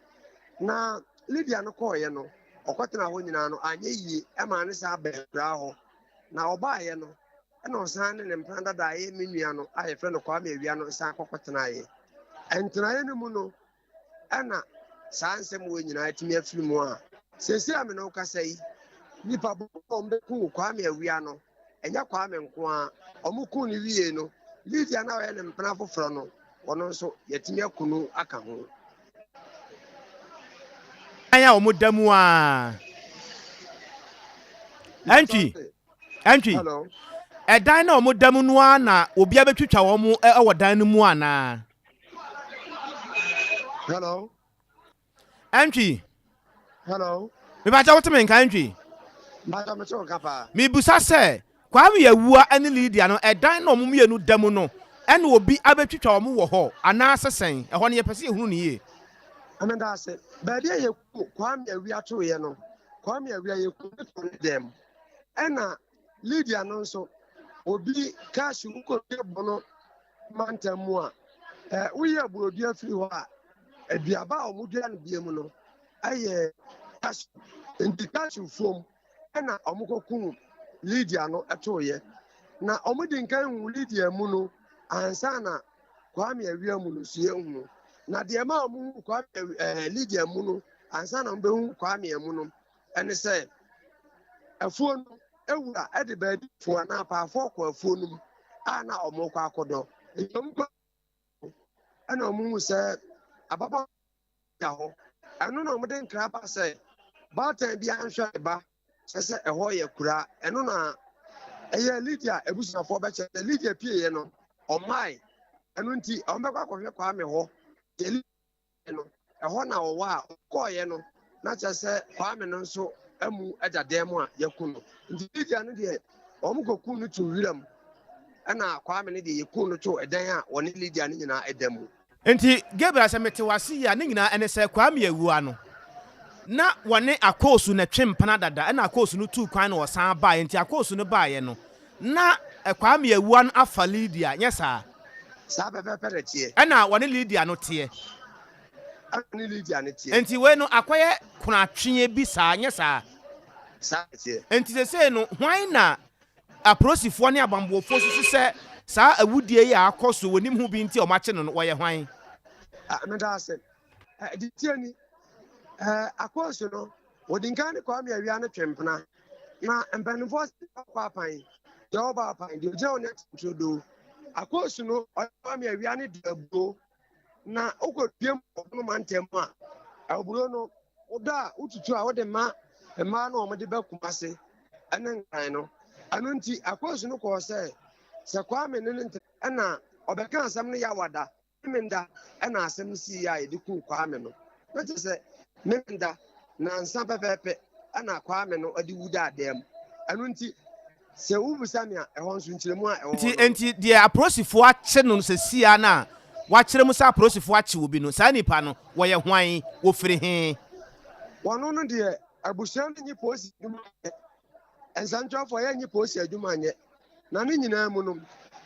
Na Lydia no kɔɔeɛ no, ɔkɔtenaa hɔ nyinaa no, anyɛ yie ɛmaa ne saa baa akuraa hɔ. Na ɔbaeɛ no, ɛna ɔsan ne ne mpena dada a ɛyɛ me nua no a yɛfrɛ no Kwame Awia no san kɔkɔtenaeɛ. Ntenaeɛ no mu no, ɛna saa nsɛm wei nyinaa atumi afiri mu a seesei a me ne wo kasa yi, nnipa bɔne a wɔbɛku Kwame Awia no, ɛnyɛ Kwame nko ara. Wɔkuu no wiei no, Lydia no a ɔyɛ ne mpena foforɔ no, ɔno nso, yɛatumi aku no aka ho. Dan a wɔda mu ara. Ɛntwi, ɛntwi. Ɛdan na wɔda mu no ara na obi abɛtwitwa wɔn wɔ dan no mu anaa? Hello. Ɛntwi. Hello. Mebakyɛ wote me nka ɛntwi. Mbakyɛ mete wo nka paa. Mebusa sɛ Kwame Awua ne Lydia no ɛdan na ɔmo mmienu da mu no ɛna obi abɛtwitwa ɔmo wɔ hɔ anaa sɛ sɛn? Ɛhɔ no yɛpɛ sɛ yɛhunu no yie. Meda ase. Baabi a yɛku Kwame Awua toeɛ no, Kwame Awua yɛku no too ne dan mu. Ɛna Lydia no nso, obi cash wokɔdua bono mantam mu a, eh, woyi aburodua firi hɔ a, aduaba a wɔdua no bia mu no yɛ cashew. Nti cashew fuom ɛna wɔkɔkum Lydia no toeɛ. Na wɔdi nkan hu Lydia mu no ansa na Kwame Awia mu no so yɛhunu. Na deɛ ɛma wɔhu Kwame eh, Lydia mu no ansa na wɔbɛhu Kwame mu no ɛne sɛ afuo no. wura de baadifoɔ anaa apaafoɔ kɔ afuo no mu a na wɔrekɔ akɔdɔ. Nti wɔkɔ ɛna wɔhu sɛ ababaawa da hɔ. Ɛno na wɔde nkra ba sɛ baatan biara nhwɛ ne ba, kyerɛ sɛ ɛhɔ yɛ kura. Ɛno na ɛyɛ Lydia abusuafoɔ bɛkyɛ sɛ Lydia pieeɛ no, ɔmmae. Ɛno nti wɔbɛkɔ akɔhwɛ Kwame hɔ. Deɛ Lydia no, ɛhɔ na ɔwɔ a ɔkɔɔeɛ no, na kyerɛ sɛ Kwame no nso amu da dan mu a yɛaku no. Nti Lydia no deɛ, wɔkɔkuu no too wiram, ɛna Kwame no deɛ yɛkuu no too ɛdan a wɔne Lydia no nyinaa da mu. Enti Gabriel sɛ mete w'ase yi a ne nyinaa ɛne sɛ Kwame Awuah no na wɔne Akoosu na ɛtwe mpena dada ɛna Akoosu no tuu kwan na ɔsan baeɛ nti Akoosu no baeɛ no na Kwame Awuah no afa Lydia nyɛ saa? Saa pɛpɛɛpɛ na ɛteɛ. Ɛna wɔne Lydia no teɛ. Ɛna wɔne Lydia no teɛ. Enti wei no akɔyɛ konatweɛ bi saa nyɛ saa? Saa na ɛteɛ. Enti sesei no hwan na Apolisifoɔ ne abanbɔfoɔ susu sɛ saa awudie yi a akɔ so wɔnim ho bi nti a wɔakye no no, wɔyɛ hwan? Ah, meda ase. Eh, deɛ tie ni, eh, akɔɔsu no, wɔdi nkan ne Kwame Awia no twe mpena. Na mpanimfoɔ sɛ ɔkɔ apan, deɛ ɔba apan, deɛ ɔgyina hɔ ne atenturodoo. Akɔɔsu no, ɔne Kwame Awia no di abuo. Na wokɔdua mu wɔ ɔbono mantam mu a, aburo no, wodɔ a wotutu a wode ma mmaa no a wɔde ba Kumase ne Nkran no. Ɛno nti, akwansu no kɔɔ sɛ, sɛ Kwame ne ne ntra ɛna ɔbɛka asɛm no Yawada, Memenda ɛna asɛm no siiɛ a yɛde kuu Kwame no. Na kyerɛ sɛ Memenda nansa pɛpɛɛpɛ ɛna Kwame no de wu daa dan mu. Ɛno nti, Sɛ wobisa me a, ɛhɔ nso nkyerɛmu a ɛwɔ hɔ Nti, no no. enti deɛ apolisifoɔ akye no no seesei ara no a wɔakyerɛ mu sɛ apolisifoɔ akye obi no, saa nipa no, wɔyɛ hwan? Wɔfiri he? Wɔno no deɛ, abusua no nnye polisi adwuma nyɛ. Nsɛntwerɛfoɔ, yɛnnye polisi adwuma nyɛ. Na ne nyinaa mu no,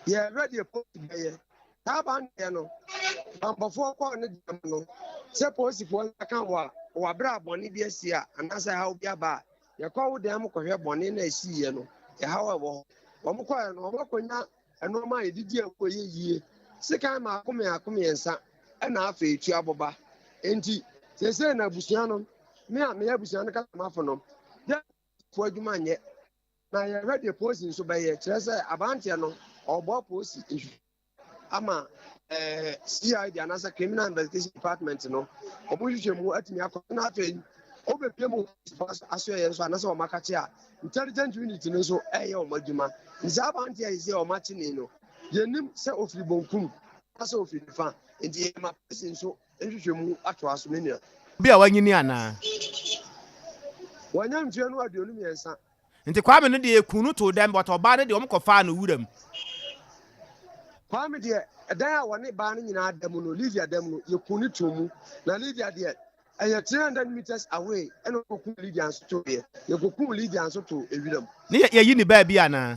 yɛrehwɛ deɛ polisi bɛyɛ. Saa abandeɛ no, bammɔfoɔ kɔɔ ne dan mu no, sɛ polisifoɔ nsa ka wo a, wɔ aberɛ a bɔne bi asi a, anaasɛ haw bi aba a, Yɛkɔ wo dan mu kɔhwɛ bɔne no a esiiɛ no, ɛhaw a ɛwɔ hɔ. Wɔkɔeɛ no, wɔakɔnya nnoɔma a yɛde di awu a ɛyɛ yie, sekan mmaako mmaako mmiɛnsa, ɛna afei tua boba. Enti, seesei no abusua no, me a meyɛ abusua no kasamafo no, yɛn apolisifoɔ adwuma nyɛ, na yɛhwɛ deɛ polisi nso bɛyɛ, kyerɛ sɛ aberanteɛ no, ɔreboa polisi nhwehwɛmu. ama eh, CID anaasɛ Criminal Investigation Department no, wɔn nhwehwɛ mu atumi akɔ na afei wɔbɛpie mu asoɛyɛ nso anaasɛ wɔn akakye a intelligent unit no nso ɛyɛ wɔn adwuma. Nti saa aberanteɛ yi sɛ wɔn akye ne no, yɛnim sɛ ofiri bonkum anaasɛ ofiri nifa, nti yɛma polisi nso nhwehwɛ mu atoa so me nua. Obi a wanyini anaa? Wanya mfeɛ no 23. Nti Kwame no deɛ yɛkuu no too dɛm but ɔbaa no deɛ wɔn kɔ faa no wuram. Kwame deɛ ɛdan a wɔne baa no nyinaa da mu no Lydia da mu no yɛkuu no too mu na Lydia deɛ ɛyɛ 300 meters away ɛna wɔkɔkuu Lydia nso tooeɛ yɛkɔkuu Lydia nso too ewiram. Ne yɛ yɛyi ne baabi anaa?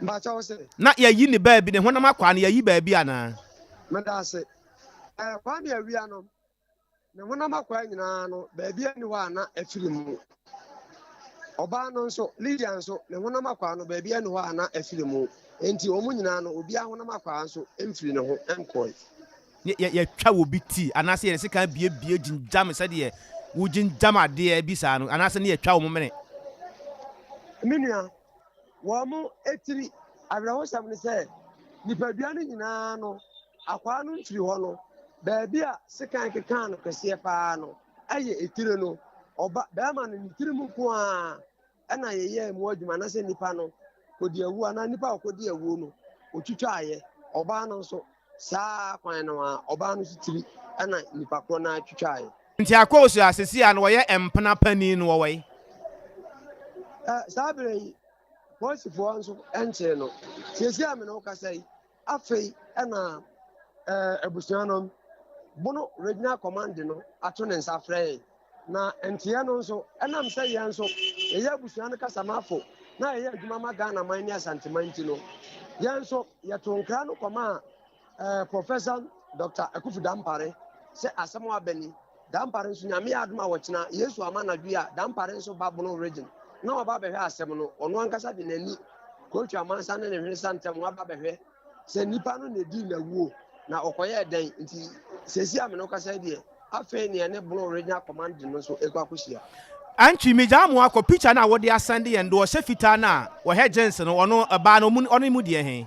Mpakyɛ wo se? Na yɛyi ne baabi ne honam akwaa no yɛyi baabi anaa? Meda ase. Ɛɛ Kwame awia no Ne honam akwaa nyinaa no, baabiara nni hɔ a na afiri mu. Ɔbaa no nso, Lidia nso, ne honam akwaa no, baabiara nni hɔ a na afiri mu. Enti wɔn nyinaa no, obiara honam akwaa nso mfiri ne ho nkɔe. Ne yɛ yɛtwa obi ti anaasɛ yɛde sekan biebie gyingyam sɛdeɛ wogyingyam adeɛ bi saa no anaasɛ ne yɛtwa wɔn mene. Me nua, Wɔn tiri. Awerɛhosɛm ne sɛ, nipadua no nyinaa no, akwaa no mfiri hɔ no, baabi a sekan kekaa no kɛseɛ paa no yɛ etire no. Ɔba, barima no, ne tiri mu nko ara na yɛyɛɛ mu adwuma, anaasɛ nipa no kɔdi awuo anaa nipa a ɔkɔdi awuo no, ɔtwitwaeɛ. Ɔbaa no nso, saa kwan no ara, ɔbaa no nso tiri na nipa korɔ no ara twitwaeɛ. Nti Akoosu a seesei a no wɔyɛ mpena panin no wɔwɔ he? Ɛ, saa berɛ yi, polisifoɔ nso nkyee no. Seesei a me ne wo kasa yi, afei na ɛ, abusua no, Bono Regional Command no ato ne nsa afrɛ yɛn. Na nteɛ no nso, ɛnam sɛ yɛn nso yɛyɛ abusua no kasamafo na yɛyɛ adwuma ma Ghana man ne Asanteman nti no, yɛn nso yɛtoo nkra no kɔmaa Eh, Professor Doctor Akufu Dampare sɛ asɛm a aba ni. Dampare nso Nyame yɛ adom a wɔkyena Yesu ama anadwo yi a Dampare nso ba Bono region na waba abɛhwɛ asɛm no. Ɔno ankasa de n'ani kotwa amansa ne ne hwene sa ntam waba abɛhwɛ sɛ nipa no na edii n'awuo na ɔkɔyɛɛ dɛn nti seesei a me ne wo kasa yi deɛ afei ne ɛne Bono regional command no nso ɛkɔ akɔhyia. Antwi, megyaa mo akɔ, picture no a wode asɛnde yɛn no, deɛ ɔhyɛ fitaa no a ɔhɛ jeans no, ɔno, ɔbaa no, ɔne mu deɛ he?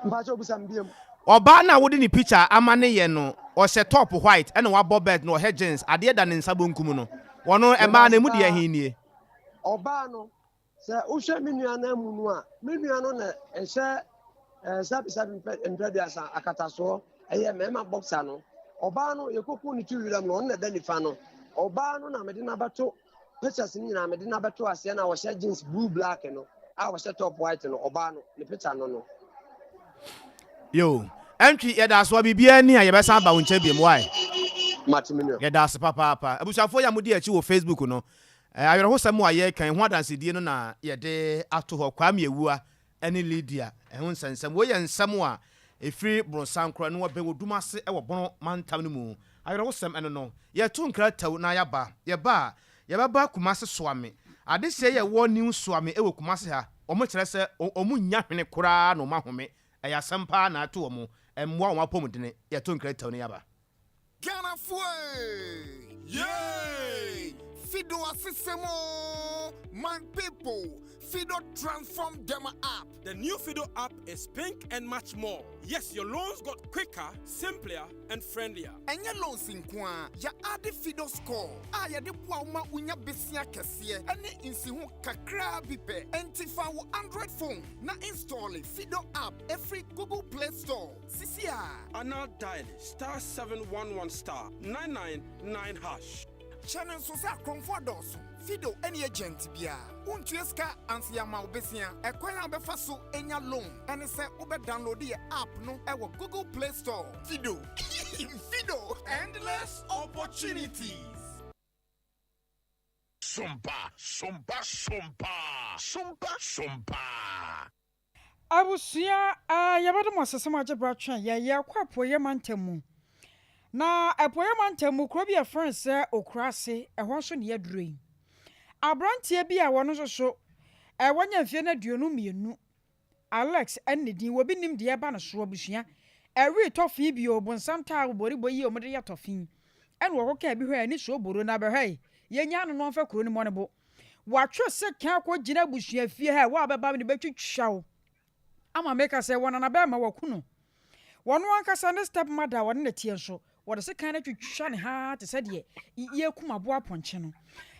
Mpakyɛw bisa me biom. Ɔbaa no a wode ne picture ama ne yɛn no, ɔhyɛ top white ɛna wabɔ belt na ɔhɛ jeans, adeɛ da ne nsa bonkum no, ɔno, ɛmaa no, emu deɛ he nie? Ɔbaa no, Sɛ wohwɛ me nua no amu no a, me nua no na ɛhyɛ ɛɛ sɛbisɛbi mpɛduasa akatasoɔ, ɛyɛ mmarima boxer no. Ɔbaa no yɛkɔku ne to wiram no, ɔno na ɛda nifa no. Ɔbaa no na mede no abɛto pictures no nyinaa mede no abɛto aseɛ na ɔhyɛ jeans blue black no a ɔhyɛ top white no, ɔbaa no ne picture no no. Yo, ɛntwi yɛda ase wa biribiara ni a yɛbɛsan aba wo nkyɛn biom why? Mate me nua. Yɛda ase papaapa. Abusuafoɔ yi a modi akyi wɔ Facebook no, Awerɛhosɛm a yɛreka yi ho adansedie no na yɛde ato hɔ, Kwame Awuah ne Lydia ho nsɛnsɛm. Wei yɛ nsɛm a ɛfiri Bronsankorɔ no wɔbɛn Odum ase wɔ Bono mantam no mu. Awerɛhosɛm ɛno no. Yɛto nkra tɛw na yɛaba. Yɛba a, yɛbɛba Kumase Soame. Adehyeɛ yi a ɛwɔ New Soame wɔ Kumase ha, wɔkyerɛ sɛ wɔn nnya hwene koraa na wɔn ahome. Ɛyɛ asɛm paa na ato wɔn. Ɛmmoa wɔn apɔmudene. Yɛto nkra tɛw na yɛaba. Ghanafoɔ ee! Yay! Fido asesem oo! My people, Fido transform dem app. The new Fido app is pink and much more. Yes, your loans got quicker, simpler, and friendlier. Ɛnyɛ loans nko ara, yɛ ade Fido score a yɛde boa wo ma wonya besia kɛseɛ ne nsiho kakraa bi pɛ. Enti fa wo Android phone na installe Fido app ɛfiri Google Play Store. Sisi a. Anaa dial star 711 star 999 hash. Hyɛ no nso sɛ akorɔmfo adɔɔso, Fido ne agent biara. Wontua sika ansa yɛama wo besia. Ɛkwan a wobɛfa so anya loan ne sɛ wobɛ download yɛ app no wɔ Google Play Store. Fido, Fido! Endless opportunities. Sompa, sompa, sompa, sompa, sompa. Abusua a yɛbɛdom ase sɛ moagye berɛ atwɛn yɛn. Yɛrekɔ Apueeɛ Mantam mu. Na Apueeɛ Mantam mu, kuro bi a yɛfrɛ no sɛ Okuraase, ɛhɔ nso na yɛaduru yi. Aberanteɛ bi a ɔno nso so, wanya mfeɛ no 22, Alex ne ne din, obi nnim deɛ ɛreba no so, abusua. Ɛwee tɔfee bio, bonsam taa boribɔ yi a wɔde yɛ tɔfee. Ɛna wɔkɔkaa bi hwɛɛ, ani soo boro, na bɛhwɛe, yɛnyaa no na ɔmfa kuro no mmɔ ne bo. Wɔatwe sekan akɔgyina abusuafie ha, wo a wobɛba no bɛtwitwa wo ama meka sɛ wɔn nanabɛrima wɔaku no. Wɔn ankasa ne step mother a wɔne no teɛ nso, wɔde sekan no atwitwa ne ha te sɛ deɛ yɛrekum aboa apɔnkye no.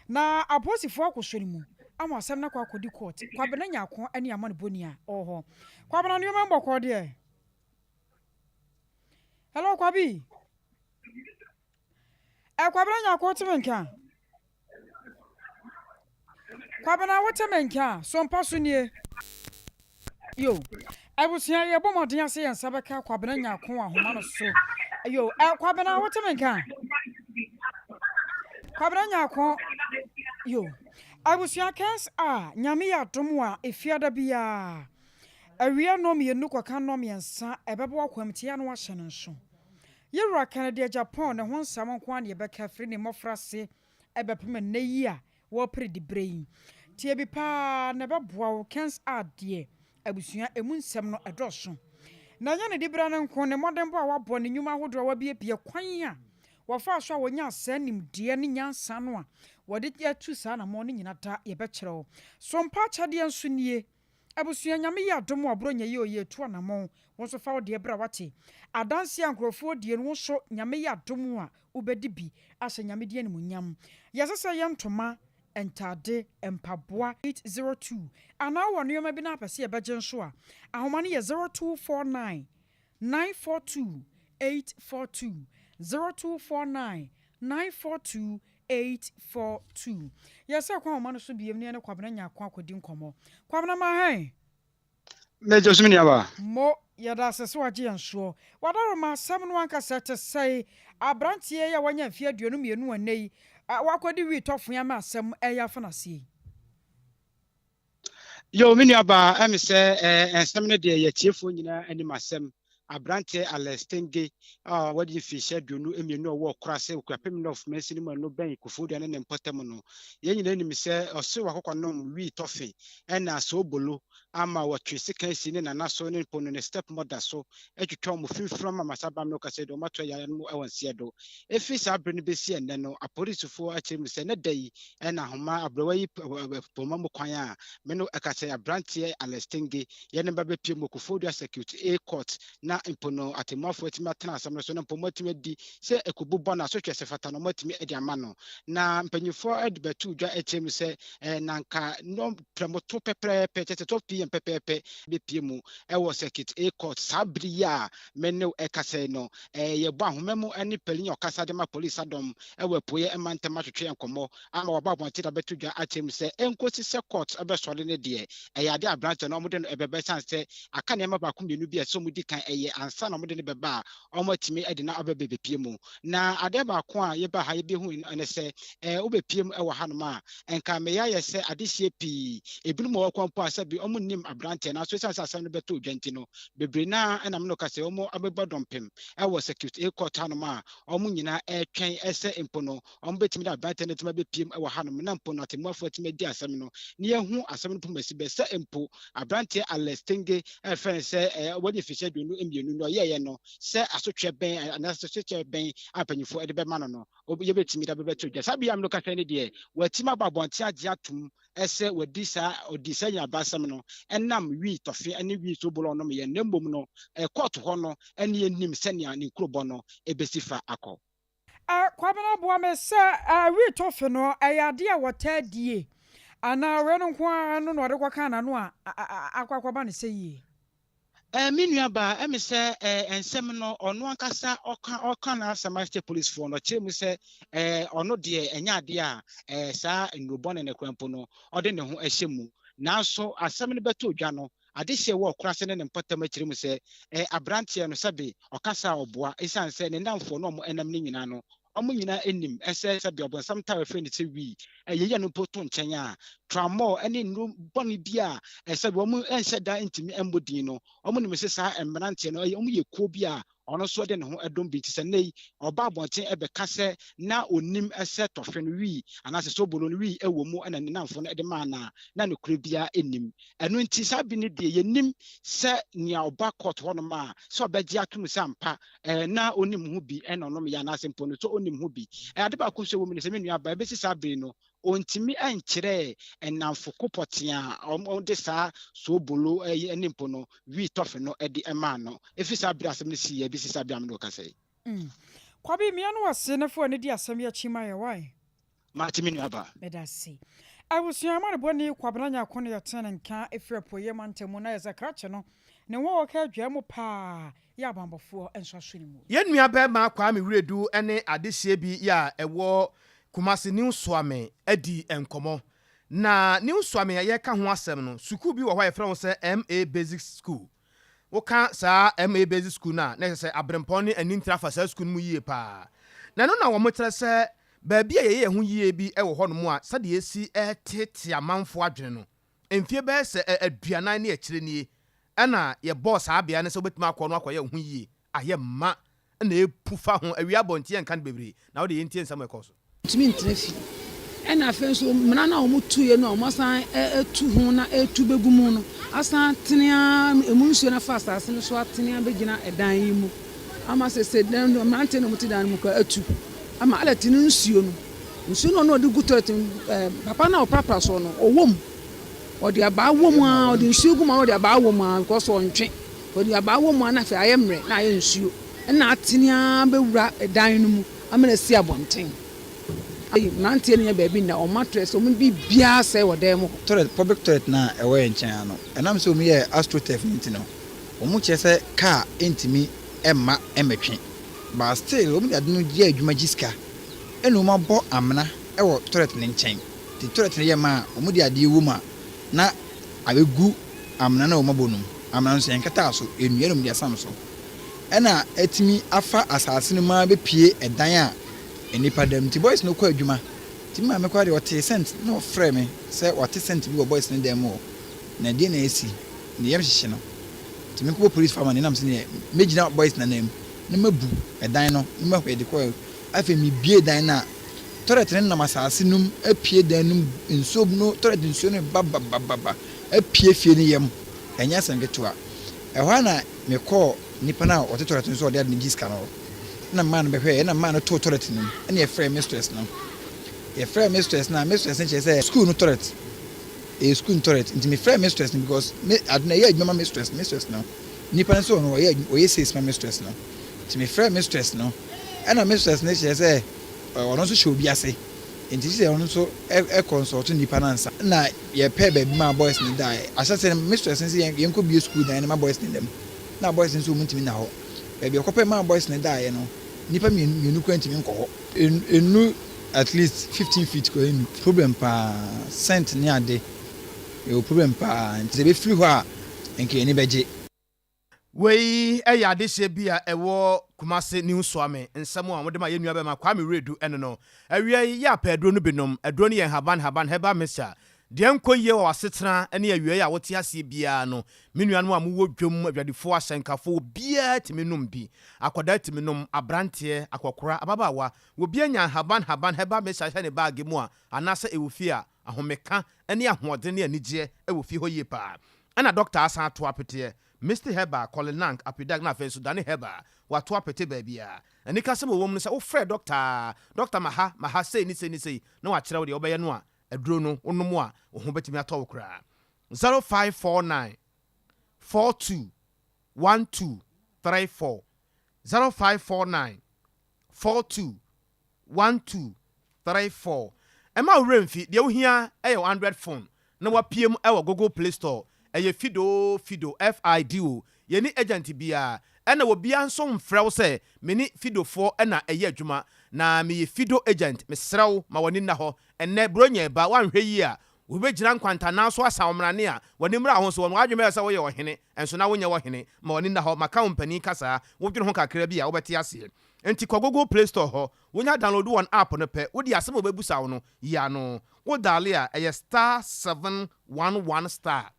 Na apolisifoɔ akɔsɔ ne mu ama asɛm no akɔ akɔdi court. Kwabena Nyarko ne amanebɔni a ɔwɔ hɔ. Kwabena nneɛma mu bɔkɔɔ deɛ? Hello Kwabi. Eh, Kwabena Nyarko wote me nka? Kwabena wote me nka a, so mpa so nie? Yo, abusua yɛbɔ mmɔden ase yɛn nsa bɛka Kwabena Nyarko wɔ ahoma no so. Yo, eh, Kwabena wote me nka? Kwabena Nyarko, yo, abusua kɛs a Nyame yɛ adom a efiada biara awia nnɔmmienu kɔka nnɔmmiɛnsa ɛbɛbɔ akwamtia no ahyɛ no nso. Yewura Kennedy Agyapong ne ho nsɛm nko ara na yɛbɛka afiri ne mmɔfrase bɛpem nnɛ yi a wɔrepere diberɛ yi. Tie bi pa ara na ɛbɛboa wo. Ken's Art deɛ, abusua, ɛmu nsɛm no ɛdɔɔso. Na ɛnyɛ ne diberɛ no nko, ne mmɔdenbɔ a wabɔ, ne nnwuma ahodoɔ a wabiebie, kwan a wɔfaa so a wɔnyaa saa nimdeɛ ne nyansa no a wɔde atu saa anammɔn no nyina da yɛbɛkyerɛ wo. So mpa akyɛdeɛ nso nie? Abusua Nyame yɛ adom a Bronya yi oye tu anamɔn wo nso fa wo deɛ bra wate adanseɛ a nkurɔfoɔ die no wo nso Nyame yɛ adom a wobɛdi bi ahyɛ Nyame din animuonyam yɛsɛ sɛ yɛ ntoma ntaade mpaboa 802 anaa wowɔ nnoɔma bi na apɛ sɛ yɛbɛgye nso a ahoma no yɛ 0249 942 842 0249 942 842. Yɛsɛ kwan ɔma no so biem na yɛne Kwabena Nyarko akɔdi nkɔmmɔ. Kwabena ma hɛn. Mɛgye so me nuabaa. Mo, yɛda ase sɛ wagye yɛn soɔ. Wadaroma asɛm no ankasa te sɛe. Abranteɛ yi a wanya mfeɛ 22 a nnɛ yi wakɔdi wii tɔfoe ama asɛm reyɛ afa no aseɛ yi. Yo, me nuabaa, ɛme sɛ eh, nsɛm no deɛ yɛ tiefoɔ nyinaa anim asɛm. Aberanteɛ Alex Tenge a wadi mfinhyia 22 a ɔwɔ Ɔkorase, Okuapem North mansini mu a ɛno bɛn Koforidua ne ne mpɔtam no, yɛn nyinaa nim sɛ ɔse wakɔkɔnom wii tɔfe ɛna soobolo. ama wɔtwe sekan si ne nana so ne mpo no ne stepmother so twitwa wɔn fimfiri ama saa bam no kasa yi de wɔn ato ayanom wɔ nseɛ do. Efi saa bere no besi ɛnnɛ no, apolisifo akyerɛ mu sɛ ne da yi na ahoma aberewa yi poma mu kwan a me no ɛka sɛ aberanteɛ Alex Tenge yɛ ne ba bɛpie mu wɔ Koforidua Circuit A Court na mpo no atemmuafoɔ atumi atena asɛm no so na mpo wɔatumi adi sɛ ɛkɔbu bɔ no asotwe sɛ fata no wɔatumi de ama no. Na mpanyinfoɔ de bɛto dwa akyerɛ mu sɛ na nka no prɛmoto pɛprɛɛpɛ kyɛ sɛ 12 pm pɛpɛɛpɛ bɛpie mu wɔ Circuit A Court saa bere yi a me ne wo ɛkasa yi no. Yɛbɔ ahoma mu ne panin a ɔkasa de ma polisi adɔm wɔ apueɛ mantam atwetwe nkɔmmɔ ama waba abɔnten de abɛto dwa akyerɛ mu sɛ ɛnkɔsi sɛ court bɛsɔre no deɛ, ɛyɛ adeɛ a aberanteɛ no wɔde no ɛbɛba ɛsiane sɛ aka nneɛma baako mmienu bi a ɛsɛ sɛ wɔdi kan ɛyɛ ansa na wɔde no bɛba a wɔatumi de no aba bɛbɛpie mu. Na adeɛ baako a yɛba ha yɛbɛhu ne sɛ wobɛpie mu wɔ hanom a, nka meyɛ ayɛ sɛ adehyeɛ pii, ebinom wɔ hɔ koraa mpo a sɛbi wɔnnim aberanteɛ nanso ɛsiane sɛ asɛm no bɛtɔ dwa nti no, bebree no ara na me ne wo ka sɛ wɔabɛbɔ dɔmpem wɔ Circuit A Court hanom a wɔn nyinaa retwɛn sɛ mpo no wɔbɛtumi de aberanteɛ no atumi abɛpiem wɔ hanom na mpo no atemmuafoɔ atumi adi asɛm no na yɛahu asɛm no pomasi bɛ sɛ mpo aberanteɛ Alex Tenge a yɛfrɛ no sɛ wadi mfehyia 22 no ɔyɛeɛ no sɛ asotweɛ bɛn anaasɛ asotweɛ bɛn a mpanyinfoɔ de bɛma no no yɛbɛtumi de abɛbɛto dwa. Saa bia me no kasa no deɛ watumi aba abɔnten agye atom sɛ wadi saa ɔdi saa nyinabasɛm no ɛnam wii tɔfe ne wii sobolo a ɔnomyɛ na mmom no kɔɔto hɔ no ɛne yɛnim sɛnea ne nkurobɔ no ɛbɛsi fa akɔ. Kwabena boa me sɛ wii tɔfe no ɛyɛ adeɛ a wɔtaa die anaa wei no nko ara no na ɔde kɔkaa n'ano a akɔ akɔba no sɛ yie? Me nua baa, ɛme sɛ nsɛm no ɔno ankasa ɔka ɔka n'asɛm akyerɛ polisfoɔ no, ɔkyerɛ mu sɛ ɔno deɛ ɛnyɛ adeɛ a saa nnuro bɔne no koraa mpo no ɔde ne ho hyɛ mu. Nanso asɛm no bɛtɔ dwa no, adehyeɛ wɔ ɔkorase ne ne mpɔtam akyerɛ mu sɛ aberanteɛ no sɛbe ɔkasa a ɔboa ɛsiane sɛ ne nnamfoɔ no a wɔnam no nyinaa no Wɔn nyinaa nim sɛ sɛdeɛ ɔbonsam taa frɛ no sɛ wii, yɛyi ɛno mpo to nkyɛn a, tramol ne nnuro bɔne bi a sɛdeɛ wɔn nhyɛ da ntumi mmɔ din no, wɔn nim sɛ saa mmeranteɛ no, wɔn yɛ kuo bi a ɔno nso de ne ho dom bi. Nti sɛ nnɛ yi ɔba abɔnten bɛka sɛ na ɔnim sɛ tɔfe no wii anaasɛ sobolo no wii wɔ mu na ne nnamfo no de maa no a, na nokorɛ biara nnim. Ɛno nti saa bi no deɛ yɛnim sɛ nea ɔba court hɔnom a sɛ ɔbɛgye atom sɛ ampa eh, na onim ho bi ɛna ɔnom yɛ anaasɛ mpo no sɛ onim ho bi. Eh, ade baako nso ɛwɔ mu ne sɛ me nua ba ɛbɛsi saa bere no ɔntumi nkyerɛɛ nnamfo ko pɔtee a wɔde saa soobolo eh, ne mpo no wii tɔfe no de maa no. Ɛfiri saa bere asɛm no siiɛ ɛbɛsi saa bere a me ne wo kasa yi. Mm. Kwabi, mia no ase na fa w'ani di asɛm yi akyi ma yɛ, why? Mate me nua ba. Medase. Abusua amanebɔni Kwabena Nyarko na yɛtee ne nka firi Apueeɛ mantam mu na yɛ sɛ krakye no ne ho a ɔka adwaa mu paa yɛ abanbɔfoɔ nso aso ne mu. Yɛn nua barima Kwame Wiredu ne adehyeɛ bi yɛ a ɛwɔ Kumasi New Suame adi nkɔmmɔ. Na New Suame a yɛreka ho asɛm no, sukuu bi wɔ hɔ a yɛfrɛ ho sɛ MA Basic School. Woka saa MA Basic School no a, na ɛsɛ sɛ aberempɔn ne anintire afa saa sukuu no mu yie paa. Na ɛno na wɔkyerɛ sɛ baabi a yɛyɛ yɛn ho yie bi wɔ hɔnom a sɛdeɛ yɛsi reteetee amanfoɔ adwene no, mfeɛ bɛyɛ sɛ aduanan ne akyire nie na yɛbɔɔ saa bea no sɛ wobɛtumi akɔ no akɔyɛ wo ho yie ayɛ ma na ɛpu fa ho awia abɔnten yɛnka no bebree na wode yɛntie nsɛm a ɛkɔɔ so. Ntumi ntena fie. Ɛna afei nso mmara no a wɔtuiɛ no a wɔasan atu ho na ɛretu bɛgu mu no asan atene ara, ɛmu nsuo no afa asase no so atene abɛgyina ɛdan yi mu ama seesei dan no mmeranteɛ na wɔte dan no mu koraa atu ama toilet no nsuo no, nsuo no a ɔno ɔde gu toilet no ɛɛ papa no a ɔprapra soɔ no ɔwɔ mu, ɔde abaa wɔ mu ara, ɔde nsuo gu mu ara ɔde abaa wɔ mu ara because ɔntwe, ɔde abaa wɔ mu ara na afei ayɛ mmerɛ na ayɛ nsuo ɛna atene ara bɛwura dan no mu. Amena si abɔnten. Ayi, mmeranteɛ no nya baabi nna, wɔn matress, wɔn biribiara sɛe wɔ dan mu hɔ. Toilet, public toilet no a ɛwɔ yɛn nkyɛn ha no, ɛnam sɛ wɔyɛɛ astroturf no nti no, wɔkyerɛ sɛ car ntumi mma mmɛtwe. But still wɔde ade no yɛ adwuma gye sika. Ɛna wɔabɔ amena wɔ toilet no nkyɛn. Nti toilet no yɛ ma a, wɔde adeɛ wɔ mu a, na abɛgu amena no a wɔabɔ no mu. Amena no nso yɛnkataa so, nnua na wɔde asam so. Ɛna atumi afa asase no mu ara bɛpue ɛdan a nnipa da mu. Nti boys no kɔ adwuma. Nti me maame koraa deɛ ɔtee scent na ɔfrɛɛ me sɛ wate scent bi wɔ boys no dan mu hɔ. Na ɛdeɛn na asi? Ne yam hyehye no. Nti menkɔbɔ police foɔ amaneɛ na mese neɛ mɛgyina boys no anan mu na mabu ɛdan no na mahu ɛde kɔɛ. Afei mebue dan no a, toilet no nam asase no mu apue dan no mu, nsuo no, toilet nsuo no reba babababa apue fie no yam. Ɛnyɛ asɛm ketewa. Ɛhɔ ara na mekɔɔ nipa no a ɔte toilet no so a ɔde ade no gye sika no hɔ. Ɛna memaa no bɛhwɛeɛ, ɛna memaa no too toilet no mu. Ɛna yɛfrɛɛ mistress no. Yɛfrɛɛ mistress no a, mistress no kyerɛ sɛ school no toilet, ɛyɛ school no toilet. Nti mefrɛɛ mistress no because me ade no ɛyɛ adwuma ma mistress no. Mistress no, nipa no nso ɔno ɔyɛ ɔyɛ sales ma mistress no. Nti mefrɛɛ mistress no, ɛna mistress no kyerɛ sɛ ɔno nso hyɛ obi ase. Nti kyerɛ sɛ ɔno nso consult nipa no ansa. Ɛna yɛpɛɛ baabi maa boys no daeɛ. Ahyɛaseɛ no mistress no se yɛnkɔ bue school dan no ma boys no nna mu. Na boys no nso wɔn ntumi nna hɔ. Baabi a ɔkɔpɛɛ maa boys no daeɛ no, nnipa mmienu koraa ntumi nkɔ hɔ. Ɛnnu at least 15 feet koraa ɛnnu. Problem paa, scent ne ade, yɛwɔ problem paa. Nti sɛ ɛbɛfiri hɔ a nka yɛn ani bɛgye. Wei yɛ adehyeɛ bi a ɛwɔ Kumase New Suame. Nsɛm a wɔde ma yɛn nua bɛma Kwame Wiredu ɛno no. Awia yi, yɛ apɛ aduro no bi nom. Aduro no yɛ nhaban nhaban, herbal mixture. Deɛ ɛnkɔ yie wɔ w'asetena ne awiei a wote aseɛ biara no, me nuanom a mowɔ dwam, adwadifoɔ, ahyɛnkafoɔ, obiara tumi nom bi. Akwadaa tumi nom, abranteɛ, akɔkora, ababaawa. Obi anya nhaban nhaban, herbal mixture hyɛ ne baage mu a, anaasɛ ɛwɔ fie a, ahomeka ne ahoɔden ne anigyeɛ wɔ fie hɔ yie paa. Ɛna dɔkta asan ato apeteɛ. Misty Herbal, Kɔlenank, Apidag na afei nso Dane Herbal, wɔato apete baabiara. Anikasɛm a ɛwɔ mu ne sɛ wofrɛ dɔkta a, dɔkta ma ha, ma ha, sei ne sei ne sei, na wakyerɛ wo deɛ wobɛyɛ no a aduro no wonom a wo ho bɛtumi atɔ wo koraa. 0549 42 12 34 0549 42 1 2 3 4 Mma wo werɛ mfi, deɛ wohia yɛ wo Android phone na woapue mu wɔ Google Play Store. Ɛyɛ Fido, Fido, F-I-D-O. Yɛnni agent biara, ɛna obiara nso mfrɛ wo sɛ me ne Fidofoɔ na ɛyɛ adwuma, na meyɛ Fido agent. Mesrɛ wo ma w'ani nna hɔ. Ɛnnɛ, Buronya reba, woanhwɛ yie a, wobɛgyina nkwantanan so asa wo mmrane a w'ani mmra ho so. Wɔn adwene bɛyɛ sɛ woyɛ ɔhene, nso na wonyɛ ɔhene. Ma w'ani nna hɔ. Maka wo mpanin kasaa, wodwene ho kakra bi a, wobɛte aseɛ. Enti kɔ Google Play Store hɔ, wonya download wɔn app no pɛ, wode asɛm a wɔbɛbusa wo no yi ano. Wo daale a, ɛyɛ star 711 star,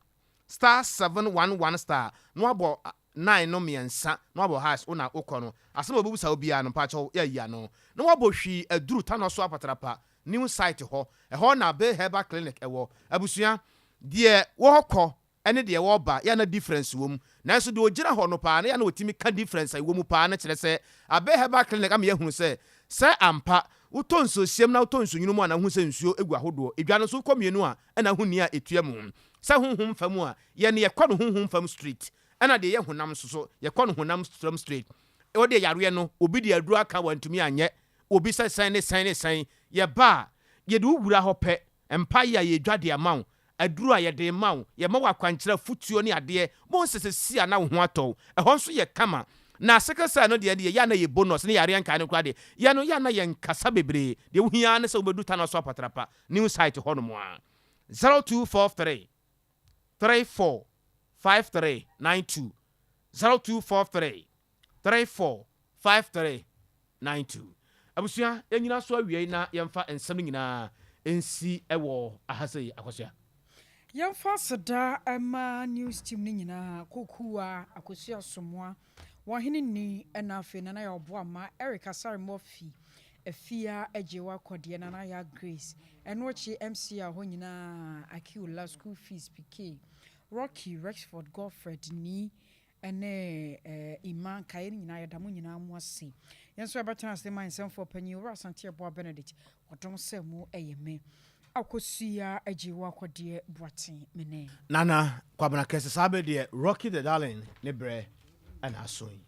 star 711 star, na wabɔ nine no mmiɛnsa, na wabɔ hash, wo na wokɔ no. Asɛm a wɔbɛbusa wo biara no, mpakyɛw yɛ yi ano. Na wabɔ hwii aduru Tanɔ so apatrapa new site hɔ, ɛhɔ na Bay Herbal Clinic wɔ. Abusua, deɛ wɔkɔ ne deɛ wɔba yɛ a na difference wɔ mu. Nanso deɛ ɔgyina hɔ no paa no yɛ a na ɔtumi ka difference a ɛwɔ mu paa no kyerɛ sɛ Abbey Herbal Clinic ama yɛahunu sɛ, sɛ ampa wotɔ nsuosiam na wotɔ nsuonwunu mu a na wohu sɛ nsuo gu ahodoɔ. Edwa no nso wokɔ mmienu a ɛna wohu nea ɛtua mu. Sɛ honhom fam a, yɛn yɛkɔ no honhom fam straight ɛna deɛ ɛyɛ honam nso so yɛkɔ no honam fam straight. Wo deɛ yareɛ no obi de aduro aka wantumi anyɛ obi sɛ sɛn ne sɛn ne sɛn. Yɛba a yɛde wo wura hɔ pɛ Mpaeɛ a yɛdwa de ama wo, aduro a yɛde rema wo, yɛma wo akwankyerɛ, afotuo ne adeɛ, bohu sɛ sɛsi a na wo ho atɔ wo. Ɛhɔ nso yɛ kama. Na sickle cell no deɛ deɛ yɛ a na ɛyɛ bonus ne yareɛ nkaeɛ no koraa deɛ, yɛ no yɛ a na yɛnkasa bebree. Deɛ wohia ara ne sɛ wobɛdu Tanoa so Apatrapa new site hɔ nom a. 0243 34 53 92 0243 34 53 92. Abusua, yɛnyina so awiei na yɛmfa nsɛm no nyinaa nsi wɔ aha sei. Akosua. Yɛmfa aseda mma news team no nyinaa, Kokuwa, Akosua Asomoa, wɔn hene ni, ɛna afei Nana Yaw Boamah, Eric Asare Murphy, Afia Agyewa Kɔdeɛ, Nana Yaa Grace, ɛno akyi MCR hɔ nyinaa, Akiula, School Fees, PK, Rocky, Rexford, Godfred, Nii, ne Emma nkaeɛ no nyinaa yɛda mo nyinaa mo ase. Yɛn nso yɛbɛtena ase ma nsɛmfoɔ panyin Owura Asante Aboah Benedict ɔdom sɛ mo ɛyɛ me Akosua Agyewa Kɔdeɛ Boateng me ne. Nana Kwabena Kɛse saa bɛ deɛ Rocky the Darling ne brɛ na aso yi.